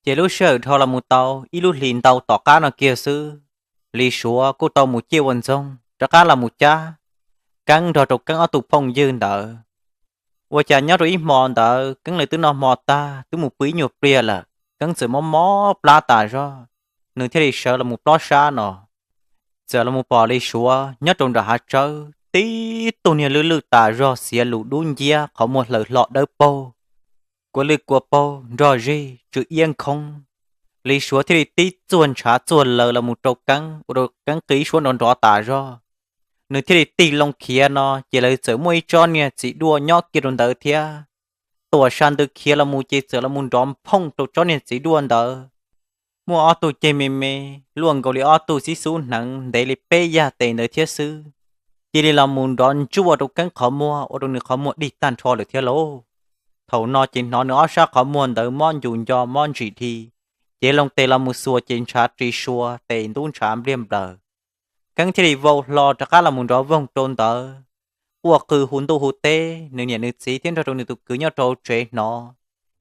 Ces lub sij hawm dhau los mus tau ib lub hlis ntau tom qab no kiag xwb, Lis Suav kuj tau mus ciaj ua ntxoog rov qab los mus cab Keeb nrog rau Keeb ob tug phooj ywg ntawd. Ua cas nyob rau ib hmo ntawd Keeb lawv twb noj hmo tag twb mus pw ib nyuag pliag lawm, Keeb txawm mob mob plab tas zog, nws thiaj li sawv los mus plob sab no. Txawm los mus pom Lis Suav nyob rau nram hav tsawb tib tug niag lwj lwj tas zog, xiav lus dub nciab, qhov muag hlaws hlo dawb paug, kua lwj kua paug nrog zig tsw iab nkhoob. Lis Suav thiaj li tib txuag ntshav txuag laws los mus rau Keeb, ua rau Keeb qw ib suab nrov nrov tas zog. Nws thiaj li tig loo khiav no ces lawv txawm muaj ib tsob niag txiv duaj nyob kiag rau ntawd thiab. Tuam sa ntws khiav los mus ces txawm los mus nrov nphooj rau tsob niag txiv duaj ntawd. Muaj ob tug ceg me me, luaj nkaus li ob tug xib xub hneev ntev li peb yag tes ntawd thiab xwb, cia li los mus nrov ntsuaj rau Keeb qhov muag, ua rau nws qhov muag dig tag nrho lawm thiab lauj. Thaum no ces hnov nws ob sab qhov muag ntawd mob ncu nco mob ntsim dhi, cev loo tes los mus xuas ces ntshav ri sua tes ntub ntshav npliag nplaws. Keeb thiaj li vau hlo rov qab los mus nrov voog rau ntawd, quaj qw hu ntuj hu teb, nws niam nws txiv thiab nrog rau nws tus kwv nyob rau hauv tsev hnov,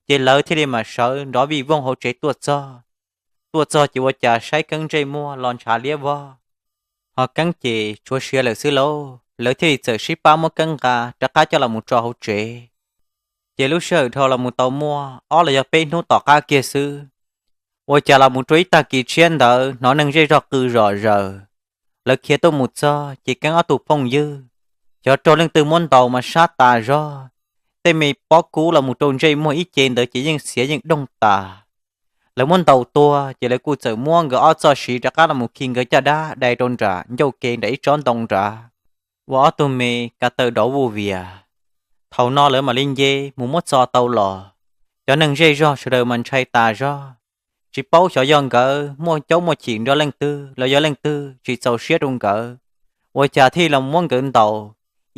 ces lawv thiaj li mam sawv nrov vij voog hauv tsev tuaj txog. Tuaj txog ces ua cas saib Keeb ntsej muag los ntshav liab vog, ho Keeb ces tshuav sia lawm xwb lauj. Lawv thiaj li txawm sib pab muab Keeb nqa rov qab coj los mus tso hauv tsev. Ces lub sij hawm dhau los mus tau muaj ob los yog peb hnub tom qab kiag xwb, ua cas los mus rau ib tag kis tshiab ntawd hnov neeg zej zog qw zom zaws. Lawv khiav tuaj mus txog ces Keeb ob tug phooj ywg, xyov raug leej twg muab ntaus mas sab tas zog, tej me pob kub los mus rau ntsej muag ib ce ntawd ces yeej xiav yeej doog tas. Lawv muab ntaus tuag ces lawv kuj txawm muab nkawd ob txoj siv rov qab los mus khi nkawd caj dab dai rau nram ncauj ke nram ib tsob ntoo nrad, ua ob tug me ka taw dov vuj vias. Thaum no lawv mam li nce mus muab txo tau los. Cov neeg zej zog sawv daws mas ntshai tas zog, tsis paub xyov yog nkawd muaj caub muaj chim nrog leej twg los yog leej twg tsis txaus siab rau nkawd, ua cas thiaj los muab nkawd ntaus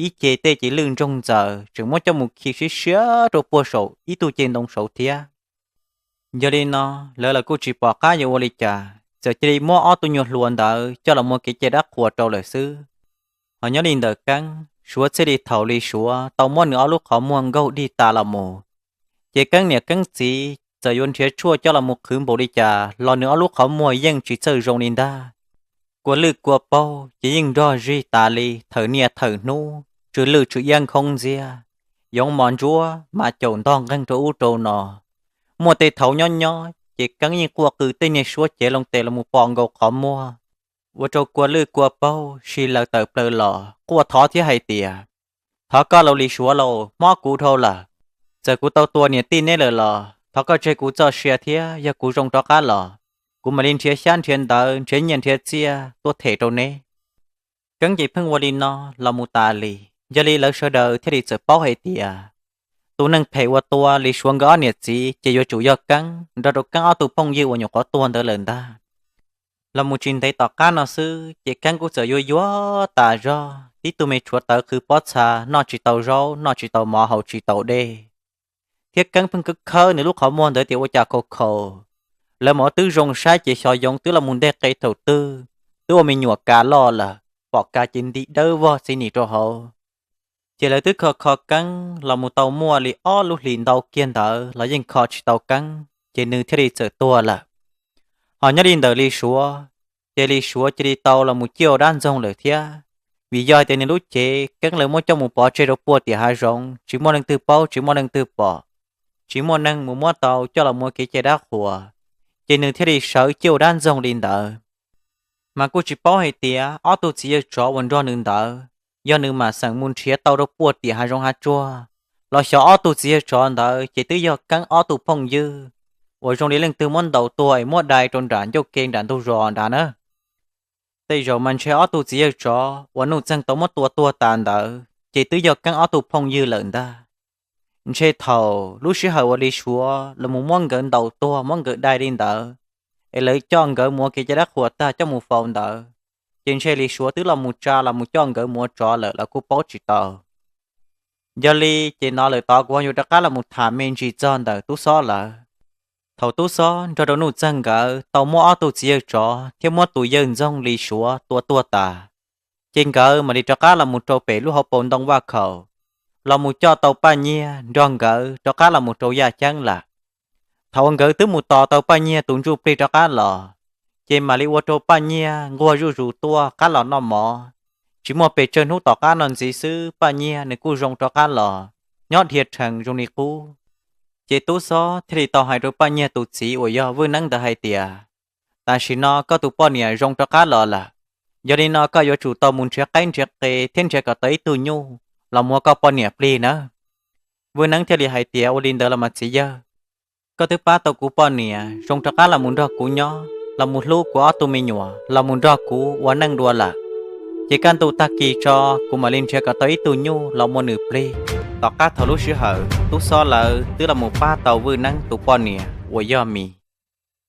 ib ce tej ces lwj ntsoog ntxaws, tseem muab coj mus khi siab siab rau puag saum ib tug ce ntoo saud thiab. Yog li no, lawv los kuj tsis pom qab yuav ua li cas, txawm cia li muab ob tug nyuag hluas ntawd coj los muaj kev cai dab qhuas rau lawm xwb. Ho nyob li ntawm Keeb, suav txij li thaum Lis Suav tau muab nws ob lub qhov muag nkaug dig tas los mus, ces Keeb niam Keeb txiv txawm yuav nrhiav tshuaj coj los mus qhwv npaum li cas los nws ob lub qhov muag yeej tsis txawj zoo li ntag. Kua lwj kua paug ces yeej nrog zig tas li thawm niaj thawm hnub, tsw lwj tsw iab nkhoob ntxiag, yoov mos ntsuab mas caum ntog nqeeg rau ub rau no. Muaj tej thaum nyob nyob ces Keeb yeej quaj qw tej niag suab cev loo tes los mus pos nkaus qhov muag, ua rau kua lwj kua paug si laws tawm plaws los quaj thov thiab hais tias, Thov koj lauj Lis Suav lauj, mob kuv dhau lawm. Txawm kuv tau tua niam tij neb lawm los thov koj tseg kuv txoj sia thiab yog kuv zoo rov qab los, kuv mam li nrhiav xyab nrhiav ntawv nrhiav nyiaj nrhiav txiaj tuaj them rau neb. Keeb ces pheej ua li no los mus tas li, yog li lawv sawv daws thiaj li txawm paub hais tias tus neeg phem uas tua Lis Suav nkawd ob niam txiv ces yuav tsum yog Keeb nrog rau Keeb ob tug phooj ywg uas nyuam qhuav tuag ntawd lawm ntag. Los mus tsis ntev tom qab no xwb ces Keeb kuj txawm yuav yuav tas zog, tib tug me tshuav tawv qhwv pob txha, noj tsis tau zaub noj tsis tau mov haus tsis tau dej, thiab Keeb pheej khawb khawb nws lub qhov muag ntawd tias ua cas khaus khaus. Lawv mas ua twb zoo saib ces xyov yoov twb los mus nteg qe thaum twg, twb ua me nyuam kav loj lawm, pom kav ces nti dawb vog txiv nim rau hauv. Ces lawv twb kho kho Keeb los mus tau muaj li ob lub hlis ntau kiag ntawd los yeej kho tsis tau Keeb ces nws thiaj li txawm tuag lawm. Ho nyob li ntawm Lis Suav, ces Lis Suav cia li tau los mus ciaj ua dab ntxoog lawm thiab, vim yog hais tias nws lub cev Keeb lawv muab coj mus pov tseg rau puag tiam hav zoov tsis muaj leej twg paub tsis muaj leej twg pom, tsis muaj neeg mus muab tau coj los muaj kev cai dab qhuas, ces nws thiaj li sawv ciaj ua dab ntxoog li ntawd. Mas kuj tsis paub hais tias ob tug txiv yawg tsov uas nrog nws ntawd, yog nws mam xeem mus nrhiav tau rau puag tiam hav zoov hav tsuag, los xyov ob tug txiv yawg tsov ntawd ces twb yog Keeb ob tug phooj ywg uas zoo li leej twg muab ntaus tuag es muab dai rau nram ncauj ke nram ntug zos nrad na. Tej zaum mas ntshe ob tug txiv yawg tsov uas Nuj Txeeg tau muab tua tuag tas ntawd ces twb yog Keeb ob tug phooj ywg lawm ntag. Ntshe thaum lub sij hawm uas Lis Suav los mus muab nkawd ntaus tuag muab nkawd dai li ntawd, es lawv coj nkawd mus ua kev cai dab qhuas tag coj mus faus ntawd, ces ntshe Lis Suav twb los mus tsa los mus coj nkawd mus ua tsov lawm los kuj paub tsis tau. Yog li ces no lawm tod kuv ho yuav rov qab los mus tham me ntsis txog ntawm Tub Xob lawv. Thaum Tub Xob nrog rau Nuj Txeeg nkawd tau muab ob tug txiv yawg tsov thiab muab tus yawg ntxoog Lis Suav tua tuag tas, ces nkawd mam li rov qab los mus rau pem lub hauv paus ntoo Vaj Khaum, los mus coj tau Paj Nyiag nrog nkawd rov qab los mus rau Yaj Ceeb lawm. Thaum uas nkawd twb mus tos tau Paj Nyiag tus ntsuj plig rov qab los, ces mam li ua rau Paj Nyiag nquag zuj zus tuaj qab los noj mov, tsis muaj pes tsawg hnub tom qab no ntxiv xwb Paj Nyiag nws kuj zoo rov qab los, nyob dhia rhees zoo li qub. Ces Tub Xob thiaj li tau hais rau Paj Nyiag tus txiv uas yog Vwj Neeb ntawd hais tias, tam sim no koj tus poj niam zoo rov qab los lawm, yog li no koj yuav tsum tau mus nrhiav qaib nrhiav qe thiab nrhiav kom tau ib tug nyuj los mus ua koj poj niam plig nawb. Vwj Neeb thiaj li hais tias, ua li ntawd los mas txiv yawg, koj twb pab tau kuv poj niam zoo rov qab los mus nrog kuv nyob, los mus hlub kuv ob tug me nyuam, los mus nrog kuv ua neej dua lawm, ces kaj ntug tag kis tso kuv mam li nrhiav kom tau ib tug nyuj los muaj nws plig. Tom qab thaum lub sij hawm Tub Xob lawv twb los mus pab tau Vwj Neeb tus poj niam uas yog Mis,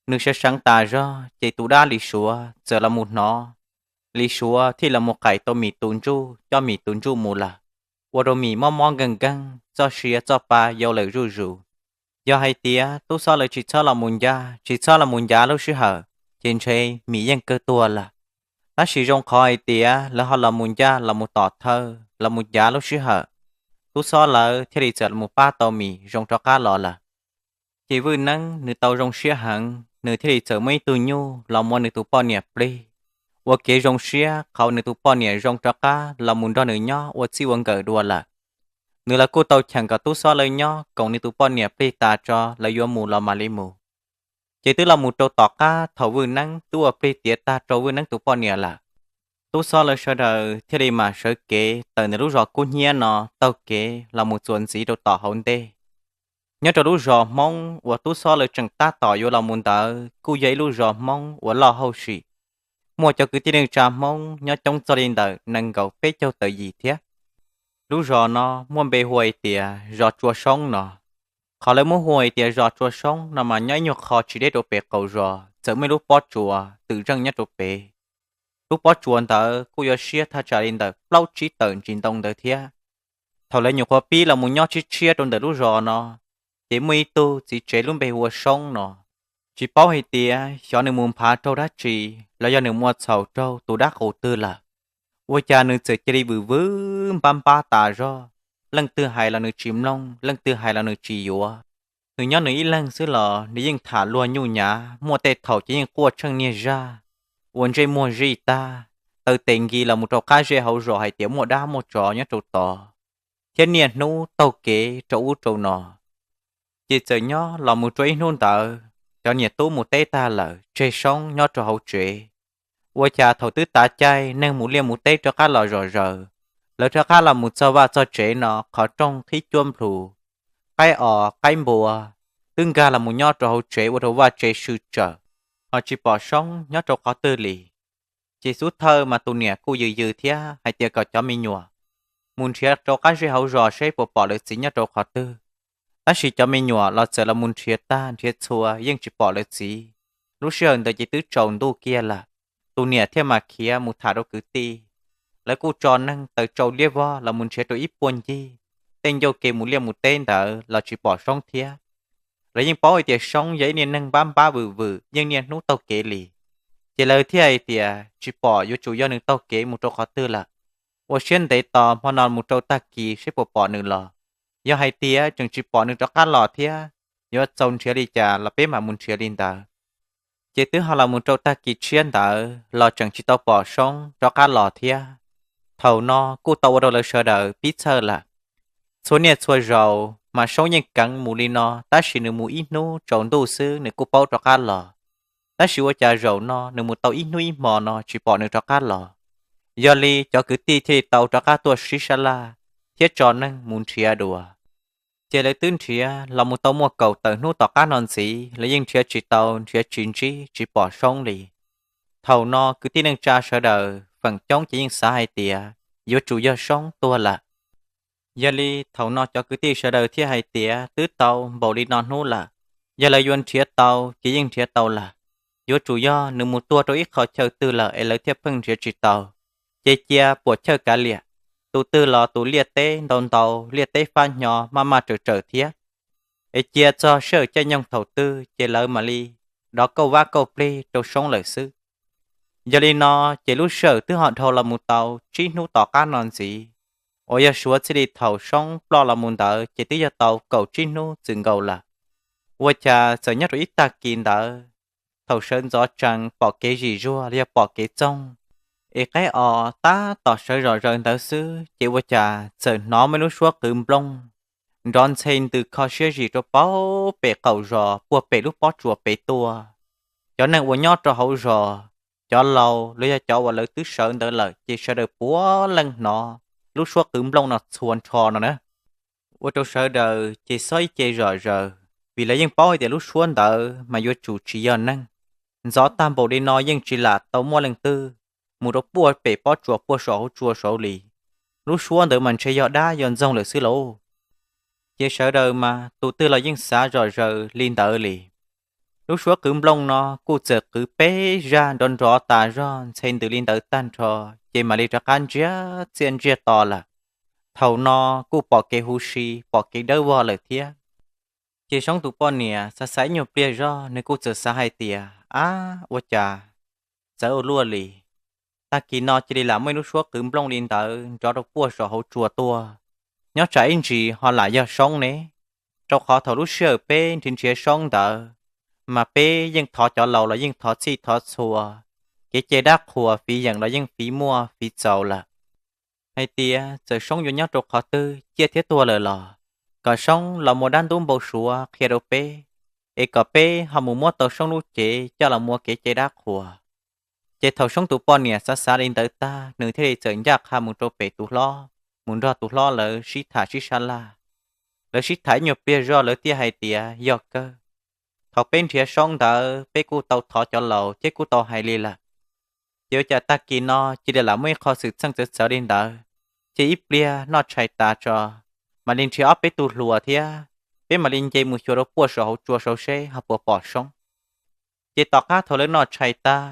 nws sawv seev tas zog ces tus dab Lis Suav txawm los mus hnov, Lis Suav thiaj los mus qais tau Mis tus ntsuj, coj Mis tus ntsuj mus lawm, ua rau Mis mob mob nkeeg nkeeg, txoj sia txoj pa yau lawm zuj zus. Yog hais tias tub xob lawv tsis txhob los mus ncaj, tsis txhob los mus ncav lub sij hawm, ces ntshe Mim yeej kawg tuag lawm. Tab sis zoo qhov hais tias lawv ho los mus ncaj los mus tom thawj los mus ncav lub sij hawm, tub xob lawv thiaj li txawm los mus pab tau Mim zoo rov qab los lawm. Ces Vwj Neeb nws tau zoo siab heev, nws thiaj li txawm muaj ib tug nyuj los muab nws tus poj niam plig. Ua kev zoo siab qhov nws tus poj niam zoo rov qab los mus nrog nws nyob ua txij ua nkawm dua lawm. Nws los kuj tau cheem kom tub xob lawv nyob koom nws tus poj niam plig tas tso lawv yuav mus los mam li mus. Ces twb los mus rau tom qab thaum Vwj Neeb twb ua plig tiav tag rau Vwj Neeb tus poj niam lawm, tub xob lawv sawv daws thiaj li mam sawv kev tawm ntawm lub zos Kub Hnyiab no taug kev los mus txuas ntxiv rau tom hauv ntej. Nyob rau lub zos Hmoob uas tub xob lawv tseem tab tom yuav los mus ntawd kuj yog ib lub zos Hmoob uas loj hauj sim, muaj cov kwv tij neej tsa Hmoob nyob coob txog li ntawm nees nkaum peb caug tawm yim thiab. Lub zos no muaj npe hu hais tias zos Tsua Soob no. Qhov lawv muab hu hais tias zos Tsua Soob no mas nyob ib nyuag qho tsis deb rau pem qaum zos txawm muaj ib lub pob tsuas twm zeej nyob rau pem. Lub pob tsuas ntawd kuj yuav siab thaj tsam li ntawm plaub tsib tawm ntsis ntoo ntawd thiab. Thaum lawv nyuam qhuav pib los mus nyob tshiab tshiab rau ntawm lub zos no, ces muaj ib tug txiv tsev lub npe hu ua Soob no, tsis paub hais tias xyov nws mus nphav raug dab tsi los yog nws mus ua txhaum raug tus dab qus twg lawm. Ua cas nws txawm cia li vwm vwm npab npab tas zog, leej twg hais los nws tsis mloog, leej twg hais los nws tsis yuav. Nws nyob nws ib leeg xwb los nws yeej tham luag nyuj nyav, muaj tej thaum ces yeej quaj tsheej niag zaj, ua ntsej muag zij tag, taw tes nkis los mus rau qab zej hauv zos hais tias muaj dab muaj tsov nyob rau tod, thiab niaj hnub taug kev rau ub rau no. Ces txawm nyob los mus rau ib hnub ntawd, cov niam tub mus teb tag lawm tseg Soob nyob rau hauv tsev. Ua cas thaum twb tav caij neeg mus liaj mus teb rov qab los zom zaws, lawv rov qab los mus txog vaj txog tsev no qhov rooj qhib cuab nplhus, qaib os qaib npua twb nkag los mus nyob rau hauv tsev ua rau vaj tsev sw tsawm, ho tsis pom Soob nyob rau qhov twg li. Ces xub thawj mas tus niam kuj yws yws thiab hais tias kom cov me nyuam mus nrhiav rau qab zej hauv zos seb puas pom lawv txiv nyob rau qhov twg. Tab sis cov me nyuam los txawm los mus nrhiav tag nrhiav txhua yeej tsis pom lawv txiv. Lub sij hawm ntawd ces twb tsaus ntuj kiag lawm, tus niam thiaj mam khiav mus tham rau kwv tij. Lawv kuj tso neeg taws tsau liab vog los mus nrhiav rau ib puag ncig, tej ncauj ke mus liaj mus teb ntawd los tsis pom Soob thiab. Lawv yeej paub hais tias Soob yog ib niag neeg npab npab vwm vwm yeej niaj hnub taug kev li. Ces lawv thiaj hais tias tsis pom yuav tsum yog nws taug kev mus rau qhov twg lawm. Ua siab ntev tos hmo no mus rau tag kis seb puas pom nws los. Yog hais tias tseem tsis pom nws rov qab los thiab, yuav txaus nrhiav li cas los peb mam mus nrhiav li ntawd. Ces twb ho los mus rau tag kis tshiab ntawd los tseem tsis tau pom Soob rov qab los thiab. Thaum no kuj tau ua rau lawv sawv daws pib txhawj lawm. Txhua niaj txhua zaus mas Soob yeej keev mus li no, tab sis nws mus ib hnub tsaus ntuj xwb nws kuj paub rov qab los. Tab sis ua cas zaum no nws mus tau ib hnub ib hmo no tsis pom nws rov qab los. Yog li cov kwv tij thiaj li tau rov qab tuaj sib sab laj thiab tso neeg mus nrhiav dua. Ces lawv twb nrhiav los mus tau muaj kaum tawm hnub tom qab no ntxiv, lawv yeej nrhiav tsis tau, nrhiav tsis ntsib, tsis pom Soob li. Thaum no kwv tij neej tsa sawv daws feem coob ces yeej xav hais tias yuav tsum yog Soob tuag lawm. Yog li thaum no cov kwv tij sawv daws thiaj hais tias twb tau npaum li no hnub lawm, yog lawv yuav nrhiav tau ces yeej nrhiav tau lawm. Yuav tsum yog nws mus tuag rau ib qho chaw twg lawm es lawv thiaj pheej nrhiav tsis tau. Ces cia puam chawj kav liam, tus twg los tus liaj teb ntau ntau, liaj teb fab hnyo maj maj raws raws thiab. Es cia txog sij hawm caij nyoog thaum twg ces lawv mam li dov kauj vab kauj plig rau Soob lawm xwb. Yog li no, ces lub sij hawm twb ho dhau los mus tau tsib hnub tom qab no ntxiv, uas yog suav txij li thaum Soob ploj los mus ntawd ces twb yog tau kaum tsib hnub txwm nkaus lawm. Ua cas txawm nyob rau ib tag kis ntawd, thaum sawv ntxov tsees pom kev zim zuag los yog pom kev txoog, es qaib os tab tom sawv zom zaws ntawd xwb ces ua cas txawm hnov muaj lub suab qwv nplooj nrov ntxhe ntws kho siab zim rau pem qaum zos puag pem lub pob tsuas pem tuaj. Cov neeg uas nyob rau hauv zos, cov laus los yog cov uas lawv twb sawv ntawd lawm ces sawv daws puav leej hnov lub suab qwv nplooj no txhua nrho no na. Ua rau sawv daws ces xob ib ce zom zaws, vim lawv yeej paub hais tias lub suab ntawd mas yuav tsum tsis yog neeg. Ntxov tag npaum li no yeej tsis lam tau muaj leej twg mus rau puag pem pob tsuas puag saum hauv tsua saud li. Lub suab ntawd mas ntshe yog dab yog ntxoog lawm xwb lauj. Ces sawv daws mas tus twg los yeej xav zom zaws li ntawd li. Lub suab qwv nplooj no kuj txawm qwv peb zaj nrov nrov tas zog ntxhe ntws li ntawd tag nrho, ces mam li rov qab ntsiag txiaj ntsiag to lawm. Thaum no kuj pom kev huv si, pom kev dawb vog lawm thiab. Ces Soob tus poj niam xav xav ib nyuag pliag zog, nws kuj txawm xav hais tias, ab, ua cas txawv ua luaj li. Tag kis no cia li lam muaj ib lub suab qwv nplooj li ntawd nrov rau puag saum hauv tsua tuaj. Nyob tsam ib ntsis ho lam yog Soob ne, rau qhov thaum lub sij hawm peb nrhiav nrhiav Soob ntawd, mas peb yeej thov cov laus los yeej thov txhij thov txhua, kev cai dab qhuas fiv yeem los yeej fiv muaj fiv txaus lawm. Hais tias txawm Soob yuav nyob rau qhov twg ciaj thiab tuag lawm los kom Soob los muaj dab ntub npau suav qhia rau peb, es kom peb ho mus muab tau Soob lub cev coj los mus ua kev cai dab qhuas. Ces thaum Soob tus poj niam xav xav li ntawd tag, nws thiaj li txawm ncaj qha mus rau pem tus hlob, mus nrog tus hlob lawv sib tham sib sab laj. Lawv sib tham ib nyuag pliag zog lawv thiaj hais tias yog kawg, thaum peb nrhiav Soob ntawd peb kuj tau thov cov laus thiab kuj tau hais li lawm. Ces ua cas tag kis no cia li lam muaj ib qho xwm txheej txawv txawv li ntawd, ces ib pliag noj tshais tas tso, mam li nrhiav ob peb tug hluas thiab peb mam li nce mus xyuas rau puag saum hauv tsua saud seb ho puas pom Soob. Ces tom qab thaum lawv noj tshais tag,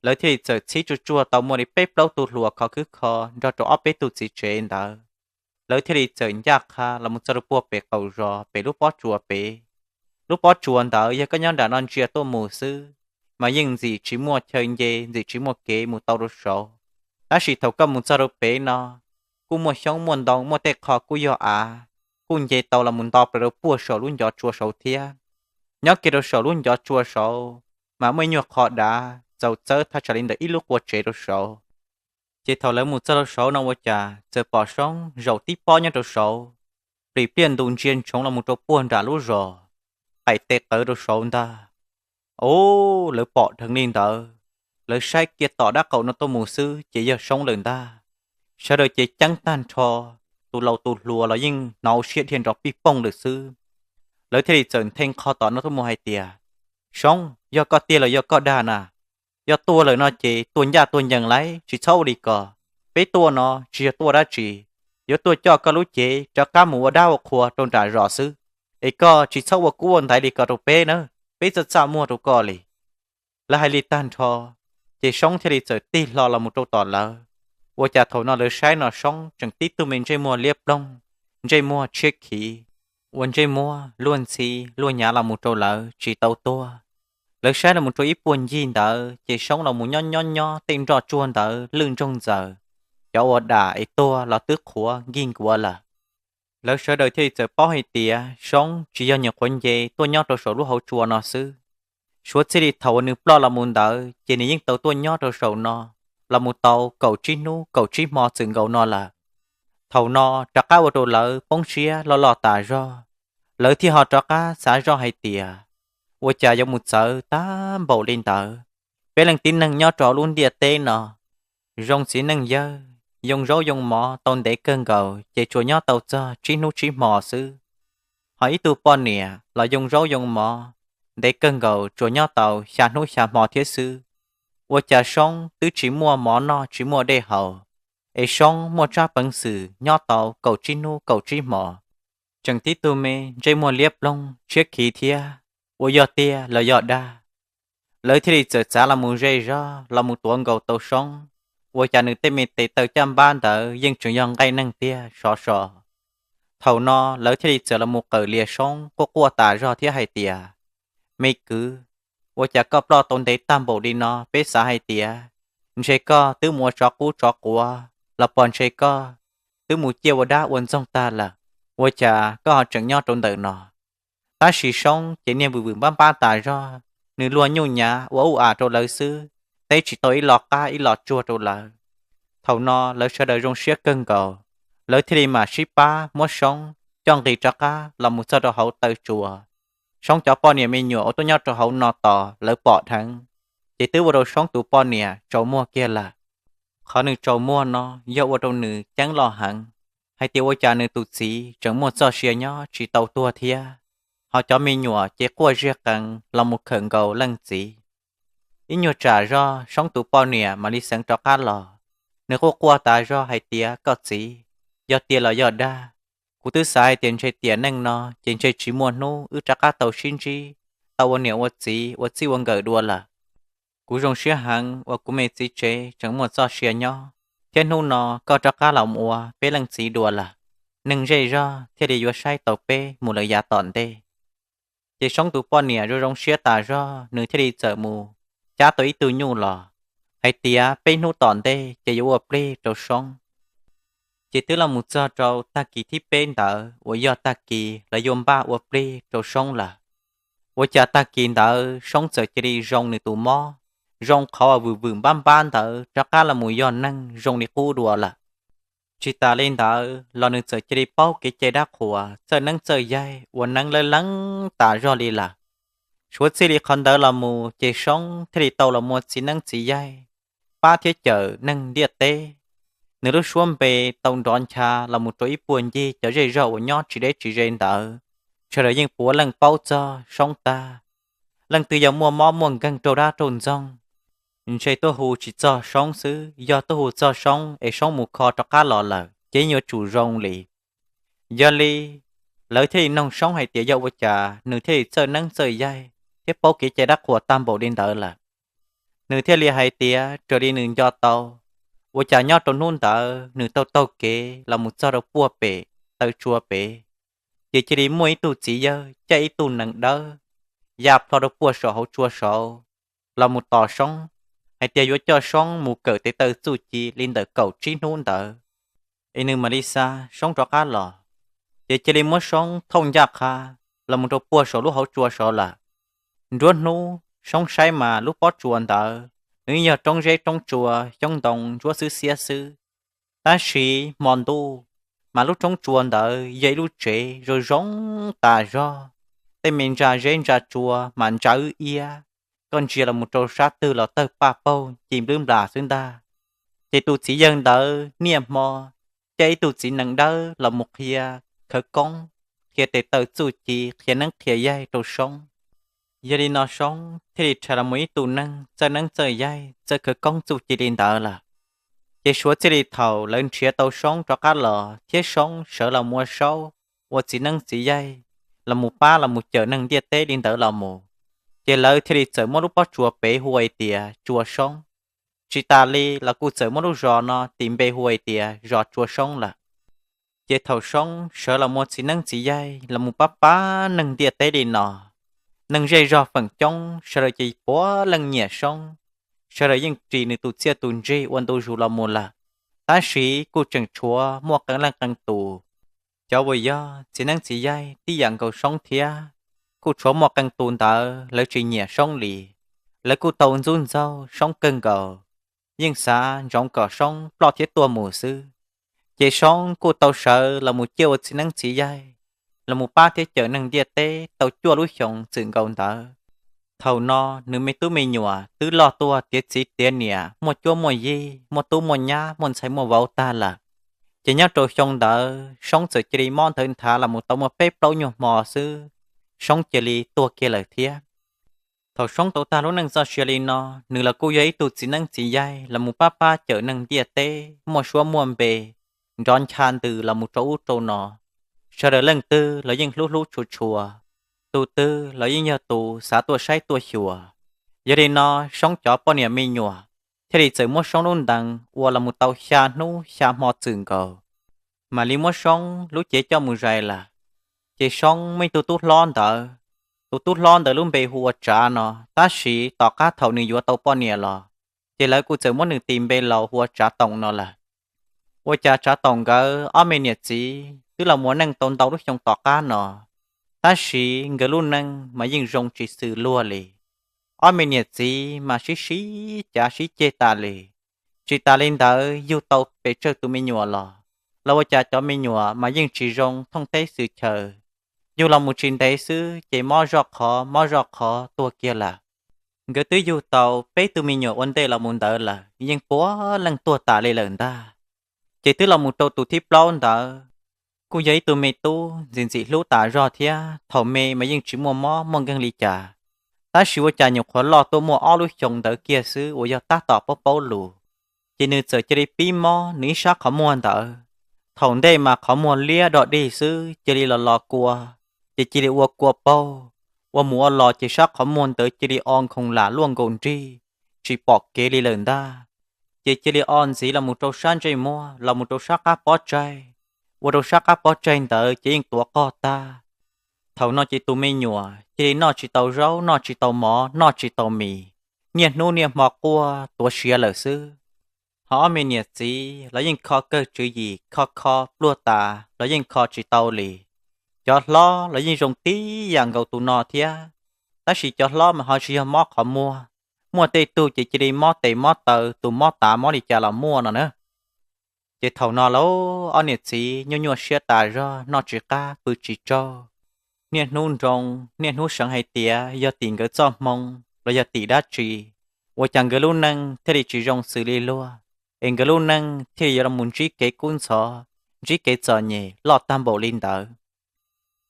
lawv thiaj li txawm txhib tsuag tsuag tau muaj li peb plaub tug hluas khov khwb kho nrog rau ob peb tug txiv tsev ntawd. Lawv thiaj li txawm ncaj qha los mus txog rau puag pem qaum zos pem lub pob tsuas pem. Lub pob tsuas ntawd yog koj nyob nram no ntsia tuaj mus xwb, mas yeej ntxim tsis muaj chaw nce, ntxim tsis muaj kev mus tau rau saud. Tab sis thaum koj mus txog rau pem no, kuj muaj xyoob muaj ntoo, muaj tej qho kuj yog av, kuj nce tau los mus nto plaws rau puag saum lub ncov tsua saud thiab. Nyob kiag rau saum lub ncov tsua saud, mas muaj ib nyuag qhov dav txaus txawb thaj tsam li ntawm ib lub qua tsev rau saud. Ces thaum lawv mus txog rau saud no ua cas txawm pom Soob zaum tib pob nyob rau saud, plim pliaj ntus ntsia ntsoov los mus rau puag nram lub zos, qaim tes qawv rau saud ntag. Ub, lawv pom dheev li ntawd, lawv saib kiag tom dab qaum no tuaj mus xwb ces yog Soob lawm ntag. Sawv daws ces ceeb tag nrho, tus laus tus hluas los yeej hnov siab dhia nrov pij pooj lawm xwb. Lawv thiaj li txawm nthe qho tom no tuaj mus hais tias, Soob, yog koj tiag los yog koj dag na? Yog tuag lawm no ces tuag ncaj tuag ncees lauj, tsis txhob ua li ko. Peb tuaj no tsis yog tuaj dab tsi, yuav tuaj coj koj lub cev rov qab mus ua dab ua qhua rau nram zos xwb. Es koj tsis txhob ua kub ua ntaiv li ko rau peb na, peb txaj txaj muag rau koj li. Lawv hais li tag nrho, ces Soob thiaj li txawm tig hlo los mus rau tom lawv. Ua cas thaum no lawv saib no Soob tseem tib tug me ntsej muag liab ploog, ntsej muag tshiab khiv, ua ntsej muag luag ntxhi luag nyav los mus rau lawv tsis tau tuag. Lawv saib los mus rau ib puag ncig ntawd ces Soob los mus nyob nyob nyob tej nroj tsuag ntawd lwj ntsoog ntxaws, cov ua dam es tuag los twb qhuav nkig nkuav lawm. Lawv sawv daws thiaj li txawm paub hais tias Soob tsis yog nyuam qhuav nce tuaj nyob rau saum lub hauv tsua no xwb. Suav txij li thaum uas nws ploj los mus ntawd ces nws yeej tau tuaj nyob rau saum no los mus tau kaum tsib hnub kaum tsib hmo txwm nkaus no lawm. Thaum no rov qab ua rau lawv poob siab loj loj tas zog, lawv thiaj ho rov qab xav zoj hais tias, ua cas yuav mus txawv tag npaum li ntawd. Peb leej tib neeg nyob rau hauv lub ntiaj teb no, zoo txiv neej yawg yoo zaub yoo mov tau ntev kawg nkaus ces tsuas nyob tau txog tsib hnub tsib hmo xwb. Ho ib tug poj niam los yoo zaub yoo mov ntev kawg nkaus tsuas nyob tau xya hnub xya hmo thiab xwb. Ua cas Soob twb tsis muaj mov noj tsis muaj dej haus, es Soob muaj tsab peev xwm nyob tau kaum tsib hnub kaum tsib hmo, tseem tib tug me ntsej muag liab ploog tshiab khiv thiab, ua yog tiag los yog dag. Lawv thiaj li txawm txav los mus zej zog los mus tuav nkaus tau Soob, ua cas nws tej me tes taw caj npab ntawd yeej tseem yog nqaij neeg tiag sov so. Thaum no lawv thiaj li txawm los mus qawm lias Soob quaj quaj tas zog thiab hais tias, me kwv, ua cas koj ploj tau ntev tag npaum li no? Peb xav hais tias ntshe koj twb mus ua tsov qub tsov quav los pom ntshe koj twb mus ciaj ua dab ua ntxoog tag lawm, ua cas koj ho tseem nyob rau ntawm no? Tab sis Soob ces niag vwm vwm npab npab tas zog, nws luag nyuj nyav ua ub as rau lawv xwb, teb tsis tau ib lo qab ib lo tsuag rau lawv. Thaum no lawv sawv daws zoo siab kawg nkaus, lawv thiaj li mam sib pab muab Soob coj nqis rov qab los mus txog rau hauv taw tsua. Soob cov poj niam me nyuam uas tuaj nyob rau hauv no tos lawv pom dheev, ces twb ua rau Soob tus poj niam tsaus muag kiag lawm. Qhov nws tsaus muag no yog ua rau nws ceeb loj heev, hais tias ua cas nws tus txiv tseem muaj txoj sia nyob tsis tau tuag thiab, ho cov me nyuam ces quaj ziag qees los mus khawm nkaus leej txiv. Ib nyuag tsam zog Soob tus poj niam mam li xeev rov qab los, nws quaj quaj tas zog hais tias, koj txiv, yog tiag los yog dag? Kuv twb xav hais tias ntshe tiam neej no ces ntshe tsis muaj hnub wb rov qab tau sib ntsib, tau ua niam ua txiv ua txij ua nkawm dua lawm. Kuv zoo siab heev uas kuv me txiv tsev tseem muaj txoj sia nyob, thiab hnub no koj rov qab los mus ua peb leej txiv dua lawm, neeg zej zog thiaj li yuav saib tau peb mus lawm yav tom ntej. Ces Soob tus poj niam zoo zoo siab tas zog, nws thiaj li txawm mus cab tau ib tug nyuj los, hais tias peb hnub tom ntej ces yuav ua plig rau Soob. Ces twb los mus txog rau tag kis thib peb ntawd uas yog tag kis lawv yuav npaj ua plig rau Soob lawm. Ua cas tag kis ntawd Soob txawm cia li zoo nws tus mob, zoo qhov uas vwm vwm npab npab ntawd rov qab los mus yog neeg zoo li qub dua lawm. Tsis tas li ntawd los nws txawm cia li paub kev cai dab qhuas, txawj neeb txawj yaig, ua neeb lawj leeb tas zog li lawm. Suav txij li qhov ntawd los mus ces Soob thiaj li tau los mus ua txiv neeb txiv yaig, pab thiab cawm neeg ntiaj teb. Nws lub suab npe tau nrov ncha los mus rau ib puag ncig cov zej zog uas nyob tsis deb tsis ze ntawd, sawv daws yeej puav leej paub txog Soob tag. Leej twg yog muaj mob muaj nkeeg raug dab raug ntxoog, ntshe tuaj hu tsis txog Soob xwb, yog tuaj hu txog Soob es Soob mus kho rov qab los lawm ces yeej yuav tsum zoo li. Yog li, lawv thiaj li noog Soob hais tias yog ua cas nws thiaj li txawj neeb txawj yaig thiab paub kev cai dab qhuas tag npaum li ntawd lawm. Nws thiaj li hais tias raws li nws nco tau, ua cas nyob rau hnub ntawd nws taug taug kev los mus txog rau puag pem taw tsua pem, ces cia li muaj ib tug txiv yawg caij ib tug nees dawb ya plho rau puag saum hauv tsua saud los mus tos Soob, hais tias yuav coj Soob mus kawm tes taw txuj ci li ntawm kaum tsib hnub ntawd es nws mam li xa Soob rov qab los. Ces cia li muab Soob thauj ncaj qha los mus rau puag saum lub hauv tsua saud lawm. Nruab hnub Soob saib mas lub pob tsuas ntawd nws yeej yog roob zeb roob tsua, xyoob ntoo ntsuab xwb xiab xwb. Tab sis hmo ntuj mas lub roob tsua ntawd yog ib lub tsev zoo zoo tas zog, tej me ntsa zeb ntsa tsua mas ntsa wb iab, koj ntsia los mus rau sab twg los tawg paj paug ci nplwb nplas xwb ntag. Ces tus txiv yawg ntawd niaj hmo caij ib tug txiv nees dawb los mus qhia khawv koob, qhia tes taw txuj ci, qhia neeb qhia yaig rau Soob. Yog li no Soob thiaj li rhais los mus ib tug neeg txawj neeb txawj yaig, txawj khawv koob txuj ci li ntawd lawm. Ces suav txij li thaum lawv nrhiav tau Soob rov qab los thiab Soob sawv los mus ua Saub, ua txiv neeb txiv yaig, los mus pab los mus cawm neeg ntiaj teb li ntawd los mus, ces lawv thiaj li txawm muab lub pob tsuas pem hu hais tias Tsua Soob. Tsis tas li los kuj txawm muab lub zos no tis npe hu hais tias zos Tsua Soob lawm. Ces thaum Soob sawv los mus ua txiv neeb txiv yaig los mus pab pab neeg ntiaj teb li no, neeg zej zog feem coob sawv daws ces puav leej nyiam Soob, sawv daws yeej ris nws tus txiaj tus ntsig ua ntu zus los mus lawm. Tab sis kuj tseem tshuav muaj qee leej qee tus, cov uas yog txiv neeb txiv yaig tib yam nkaus Soob thiab, kuj tshuav muaj qee tus ntawd lawv tsis nyiam Soob li. Lawv kuj tau ntxub ntxaug Soob kawg nkaus, yeej xav ntsoov kom Soob ploj thiab tuag mus xwb. Ces Soob kuj tau sawv los mus ciaj ua txiv neeb txiv yaig, los mus pab thiab cawm neeg ntiaj teb tau cuaj lub xyoos txwm nkaus ntawd. Thaum no nws me tub me nyuam twb loj tuaj tiav txiv tiav niam, muaj cuab muaj yig, muaj tub muaj nyab, muaj ntxhais muaj vauv tag lawm. Ces nyob rau xyoo ntawd Soob txawm cia li mob nthawv nthav los mus tau muaj peb plaub nyuag hmo xwb, Soob cia li tuag kiag lawm thiab. Thaum Soob tau tag lub neej txoj sia li no, nws los kuj yog ib tug txiv neeb txiv yaig los mus pab pab cawm neeg ntiaj teb, muaj suab muaj npe, nrov ncha ntws los mus rau ub rau no. Sawv daws leej twg los yeej hlub hlub tshua tshua, tus twg los yeej yog tus xav tuaj saib tuaj xyuas. Yog li no Soob cov poj niam me nyuam thiaj li txawm muab Soob lub ntees ua los mus tau xya hnub xya hmo txwm nkaus, mam li muab Soob lub cev coj mus zais lawm. Ces Soob muaj ib tug tub hlob ntawd, tus tub hlob ntawd lub npe hu ua Tsav no, tab sis tom qab thaum nws yuav tau poj niam los, ces lawv kuj txawm muab nws tis npe laus hu ua Tsav Toom no lawm. Ua cas Tsav Toom nkawd ob me niam txiv twb los mus ua neej tau ntau lub xyoo tom qab no, tab sis nkawd lub neej mas yeej zoo tsis xws luag li. Ob me niam txiv mas sib sib cav sib ceg tas li. Tsis tas li ntawd yug tau pes tsawg tus me nyuam los, los ua cas cov me nyuam mas yeej tsis zoo thooj teb xwm chaw. Yug los mus tsis ntev xwb ces mob zoj qhov mob zoj qhov tuag kiag lawm. Nkawd twb yug tau peb tug me nyuam ua ntej los mus ntawd lawm, yeej puav leej tuag tas li lawm ntag. Ces twb los mus rau tus thib plaub ntawd, kuj yog ib tug me tub ntxim ntxim hlub tas zog thiab, thaum me mas yeej tsis muaj mob muaj nkeeg li cas, tab sis ua cas nyuam qhuav loj tuaj muaj ob lub xyoo ntawd kiag xwb uas yog tab tom paub paub lus, ces nws txawm cia li pib mob nws ib sab qhov muag ntawd. Thaum ntej mas qhov muag liab dog dig xwb, cia li los los kua, ces cia li ua kua paug, ua mus ua los ces sab qhov muag ntawd cia li o nkhoos lam luaj nkaus nrig, tsis pom kev li lawm ntag. ces cia li o ntxiv los mus rau sab ntsej muag los mus rau sab qab pob tsaig. Ua rau sab qab pob tsaig ntawd ces yeej tuav qog tag. Thaum no ces tus me nyuam cia li noj tsis tau zaub, noj tsis tau mov, noj tsis tau mis, niaj hnub niaj hmo quaj tuav siav lawm xwb. Ho ob me niam txiv los yeej kho kawg tswv yim, kho kho pluag tas los yeej kho tsis tau li. Cov hlob los yeej zoo tib yam nkaus tus no thiab, tab sis cov hlob mas ho tsis yog mob qhov muag, muaj tej tug ces cia li mob tes mob taw, tus mob tav mob li cas los muaj no na. Ces thaum no lauj, ob niam txiv nyuaj nyuaj siab tas zog, noj tsis qab pw tsis tsaug, niaj hnub nroo, niaj hnub seev hais tias yog tim nkawd txoj hmoo los yog tim dab tsi, ua cas nkawd lub neej thiaj li tsis zoo xws li luag, es nkawd lub neej thiaj li yuav los ntsib kev kub ntxhov, ntsib kev txom nyem loj tag npaum li ntawd.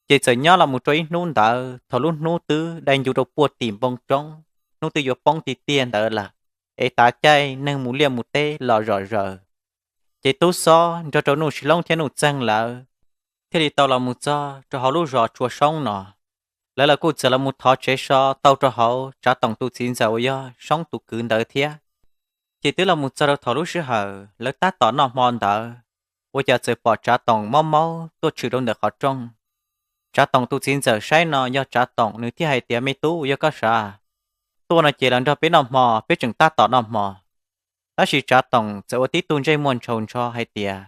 Ces txawm nyob los mus rau ib hnub ntawd, thaum lub hnub twb dai ncu rau puag tim npoo roob, hnub twb yuav poob tiag tiag ntawd lawm, es tav caij neeg mus liaj mus teb los zom zaws. Ces Tub Xob nrog rau Nuj Sis Loob thiab Nuj Txeeg lawv thiaj li tau los mus txog rau hauv lub zos Tsua Soob no. Lawv los kuj txawm los mus thov tsev so tau rau hauv Tsav Toom tus txiv ntxawm uas yog Soob tus kwv ntawd thiab. Ces twb los mus txog rau thaum lub sij hawm lawv tab tom noj hmo ntawd, ua cas txawm pom Tsav Toom maub maub tuaj tshwm rau ntawm qhov rooj. Tsav Toom tus txiv ntxawm saib no yog Tsav Toom, nws thiaj hais tias, Me tub, yog koj sav? Tuaj no ces los nrog peb noj hmo, peb tseem tab tom noj hmo. Tab sis Tsav Toom txawm ua tib tug ntsej muag ntshaus ntsho hais tias,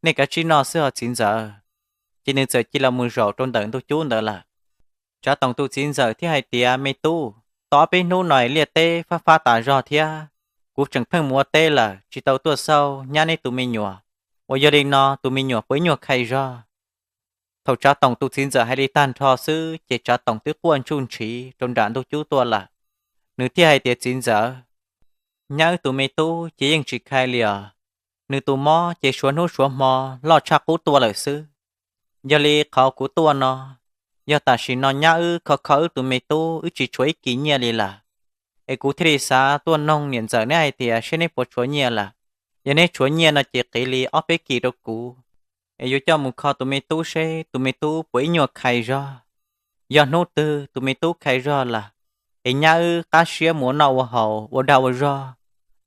Nej kav tsij noj xwb os txiv ntxawm. Ces nws txawm cia li los mus zaum rau ntawm ntug cub ntawd lawm. Tsav Toom tus txiv ntxawm thiaj hais tias, Me tub, tau ob peb hnub no liaj teb fab fab tas zog thiab, kuv tseem pheej mus ua teb lawm tsis tau tuaj xauj nyab neb tus me nyuam, uas yog li no tus me nyuam puas ib nyuag khai zog? Thaum Tsav Toom tus txiv ntxawm hais li tag nrho xwb ces Tsav Toom twb quaj ntsuj ntshiv rau nram ntug cub tuaj lawm. Nws thiaj hais tias, Txiv ntxawm, nyab wb tus me tub ces yeej tsis khai li os. Nws tus mob ces suav hnub suav hmo loj tshaj qub tuaj lawm xwb. Yog li qhov kuv tuaj no, yog tam sim no nyab wb kho kho wb tus me tub, wb tsis tshuav ib kis nyiaj li lawm. Es kuv thiaj li xav tuaj noog niam ntxawm neb hais tias seb neb puas tshuav nyiaj lawm. Yog neb tshuav nyiaj no ces qiv li ob peb kis rau kuv, es yuav coj mus kho tus me tub seb tus me tub puas ib nyuag khai zog. Yog hnub twg tus me tub khai zog lawm, es nyab wb qab siab mus ua noj ua haus ua dag ua zog,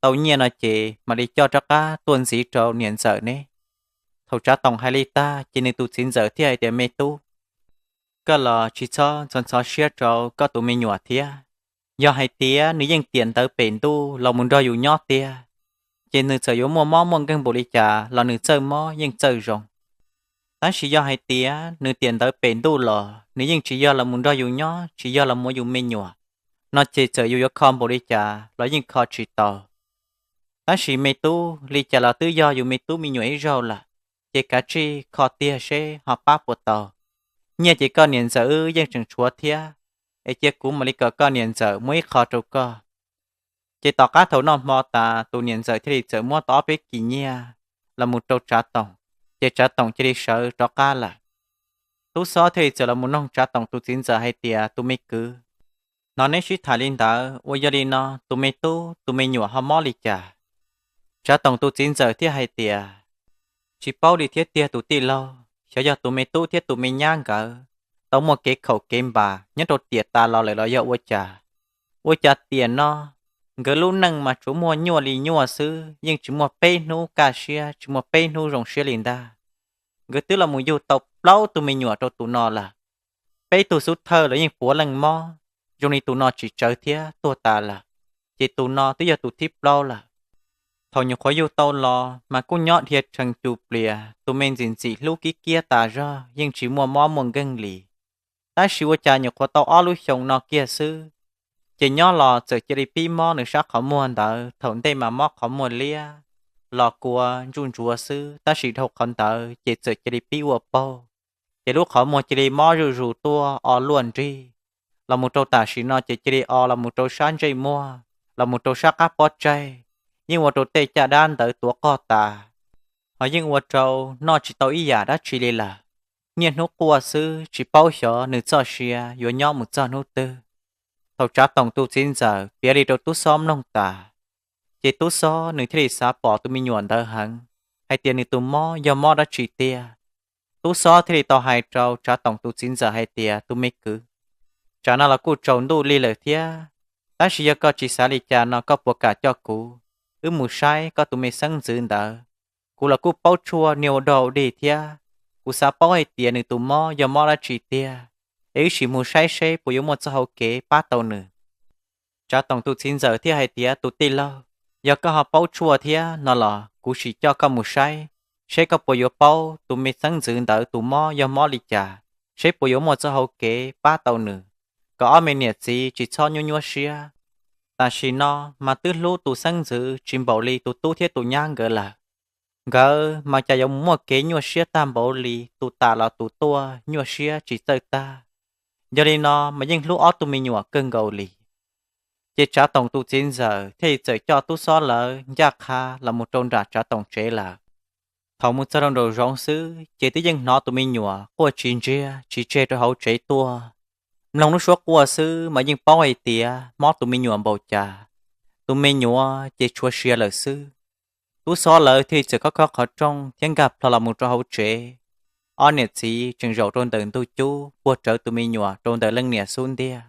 tau nyiaj no ces mam li coj rov qab tuaj ntxiv rau niam ntxawm neb. Thaum Tsav Toom hais li tag ces nws tus txiv ntxawm thiaj hais tias, Me tub, koj los tsis txhob ntxhov ntxhov siab rau koj tus me nyuam thiab. Yog hais tias nws yeej tiam ntawd pem ntuj los mus nrog yus nyob tiag, ces nws txawm yuav muaj mob muaj nkeeg npaum li cas los nws txawj mob yeej txawj zoo. Tab sis yog hais tias nws tiam ntawd pem ntuj los nws yeej tsis yog los mus nrog yus nyob, tsis yog los mus ua yus me nyuam, no ces txawm yus yuav kho npaum li cas los yeej kho tsis tau. Tab sis me tub, li cas los twb yog yus me tub me nyuam ib zaug lawm, ces kav tsij kho tiag seb ho pab puas tau. Nyiaj ces koj niam ntxawm wb yeej tseem tshuav thiab, es cia kuv mam li kom koj niam ntxawm muab ib qho rau koj. Ces tom qab thaum noj hmo tas tus niam ntxawm thiaj li txawm muab tau ob peb kis nyiaj los mus rau Tsav Toom, ces Tsav Toom cia li sawv rov qab lawm. Tub Xob thiaj li txawm los mus noog Tsav Toom tus txiv ntxawm hais tias, Tus me kwv, hnov neb sib tham li ntawd, uas yog li no tus me tub tus me nyuam ho mob li cas? Tsav Toom tus txiv ntxawm thiaj hais tias, Tsis paub li thiab tiag tus tij laug, xyov yog tus me tub thiab tus me nyab nkawd tau muaj kev khaum kev npam nyob rau tiam tas los lawm los yog ua cas. Ua cas tiam no nkawd lub neej mas tsuas muaj nyuaj li nyuaj xwb, yeej tsis muaj peb hnub kaj siab, tsis muaj peb hnub zoo siab li ntag. Nkawd twb los mus yug tau plaub tug me nyuam rau tus no lawm. Peb tug xub thawj los yeej puav leej mob, zoo li tus no tsis tsawv thiab tuag tas lawm, ces tus no twb yog tus thib plaub lawm. Thaum nyuam qhuav yug tau los mas kuj nyob dhia tshee cus plias, tus me ntxim ntxim hlub kib kiab tas zog, yeej tsis muaj mob muaj nkeeg li. Tab sis ua cas nyuam qhuav tau ob lub xyoo no kiag xwb, ces nyob los txawm cia li pib mob nws sab qhov muag ntawd, thaum ntej mas mob qhov muag liab los kua ntsuj ntsuav xwb, tab sis dhau qhov ntawd ces txawm cia li pib ua paug, ces lub qhov muag cia li mob zuj zus tuaj o luaj nrig, los mus rau tam sim no ces cia li o los mus rau sab ntsej muag, los mus rau sab qab pob tsaig, yeej ua rau tej caj dab ntawd tuav qog tas, ho yeej ua rau noj tsis tau ib yam dab tsi li lawm. Niaj hnub quaj xwb, tsis paub xyov nws txoj sia yuav nyob mus txog hnub twg. Thaum Tsav Toom tus txiv ntxawm piav li rau Tub Xob mloog tas, ces Tub Xob nws thiaj li xav pom tus me nyuam ntawd heev, hais tias nws tus mob yog mob dab tsi tiag. Tub Xob thiaj li tau hais rau Tsav Toom tus txiv ntxawm hais tias, Tus me kwv, tsam no los kuj tsaus ntuj lig lawm thiab, tab sis yog koj tsis xav li cas no koj puas kam coj kuv wb mus saib koj tus me xeeb ntxwv ntawd. Kuv los kuj paub tshuaj niag ua dog ua dig thiab, kuv xav paub hais tias nws tus mob yog mob dab tsi tiag, es wb sim mus saib seb puas yuav muaj txoj hau kev pab tau nws. Tsav Toom tus txiv ntxawm thiaj hais tias, tus tij laug, yog koj ho paub tshuaj thiab no los kuv sim coj koj mus saib, seb koj puas yuav paub tus me xeeb ntxwv ntawd tus mob yog mob li cas, seb puas yuav muaj txoj hau kev pab tau nws, kom ob me niam txiv tsis txhob nyuaj nyuaj siab. Tam sim no mas twb hlub tus xeeb ntxwv tsis npaum li tus tub thiab tus nyab nkawd lawm. Nkawd mas cas yuav mus muaj kev nyuaj siab tag npaum li tus tam los tus tuaj nyuaj siab tsis txawj tag. Yog li no mas yeej hlub ob tug me nyuam kawg nkaus li. Ces Tsav Toom tus txiv ntxawm thiaj li txawm coj tub xob lawv ncaj qha los mus rau nram Tsav Toom tsev lawm. Thaum mus txog rau nraum zoov xwb ces twb yeej hnov tus me nyuam quaj tsis ntsiag tsis tseg rau hauv tsev tuaj. Mloog lub suab quaj xwb mas yeej paub hais tias mob tus me nyuam npaum cas. Tus me nyuam ces tshuav sia lawm xwb. Tub xob lawv thiaj li txawm khob khob qhov rooj thiab nkag plho los mus rau hauv tsev. Ob niam txiv tseem zaum rau ntawm ntug cub puag rawv tus me nyuam rau ntawm leej niam xub ntiag.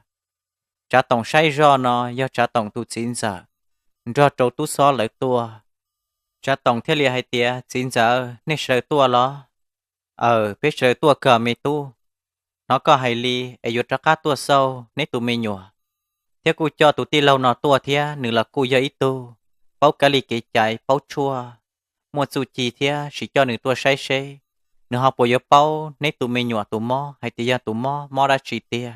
Tsav Toom saib zoj no yog Tsav Toom tus txiv ntxawm nrog rau tub xob lawv tuaj. Tsav Toom thiaj li hais tias, txiv ntxawm, nej sawv daws tuaj los? Aws, peb sawv daws tuaj kawg me tub. Hnov koj hais li es yuav rov qab tuaj xauj neb tus me nyuam, thiab kuj coj tus tij laug no tuaj thiab, nws los kuj yog ib tug paub kab li kev cai paub tshuaj, muaj txuj ci thiab, sim coj nws tuaj saib seb nws ho puas yuav paub neb tus me nyuam tus mob hais tias yog tus mob mob dab tsi tiag.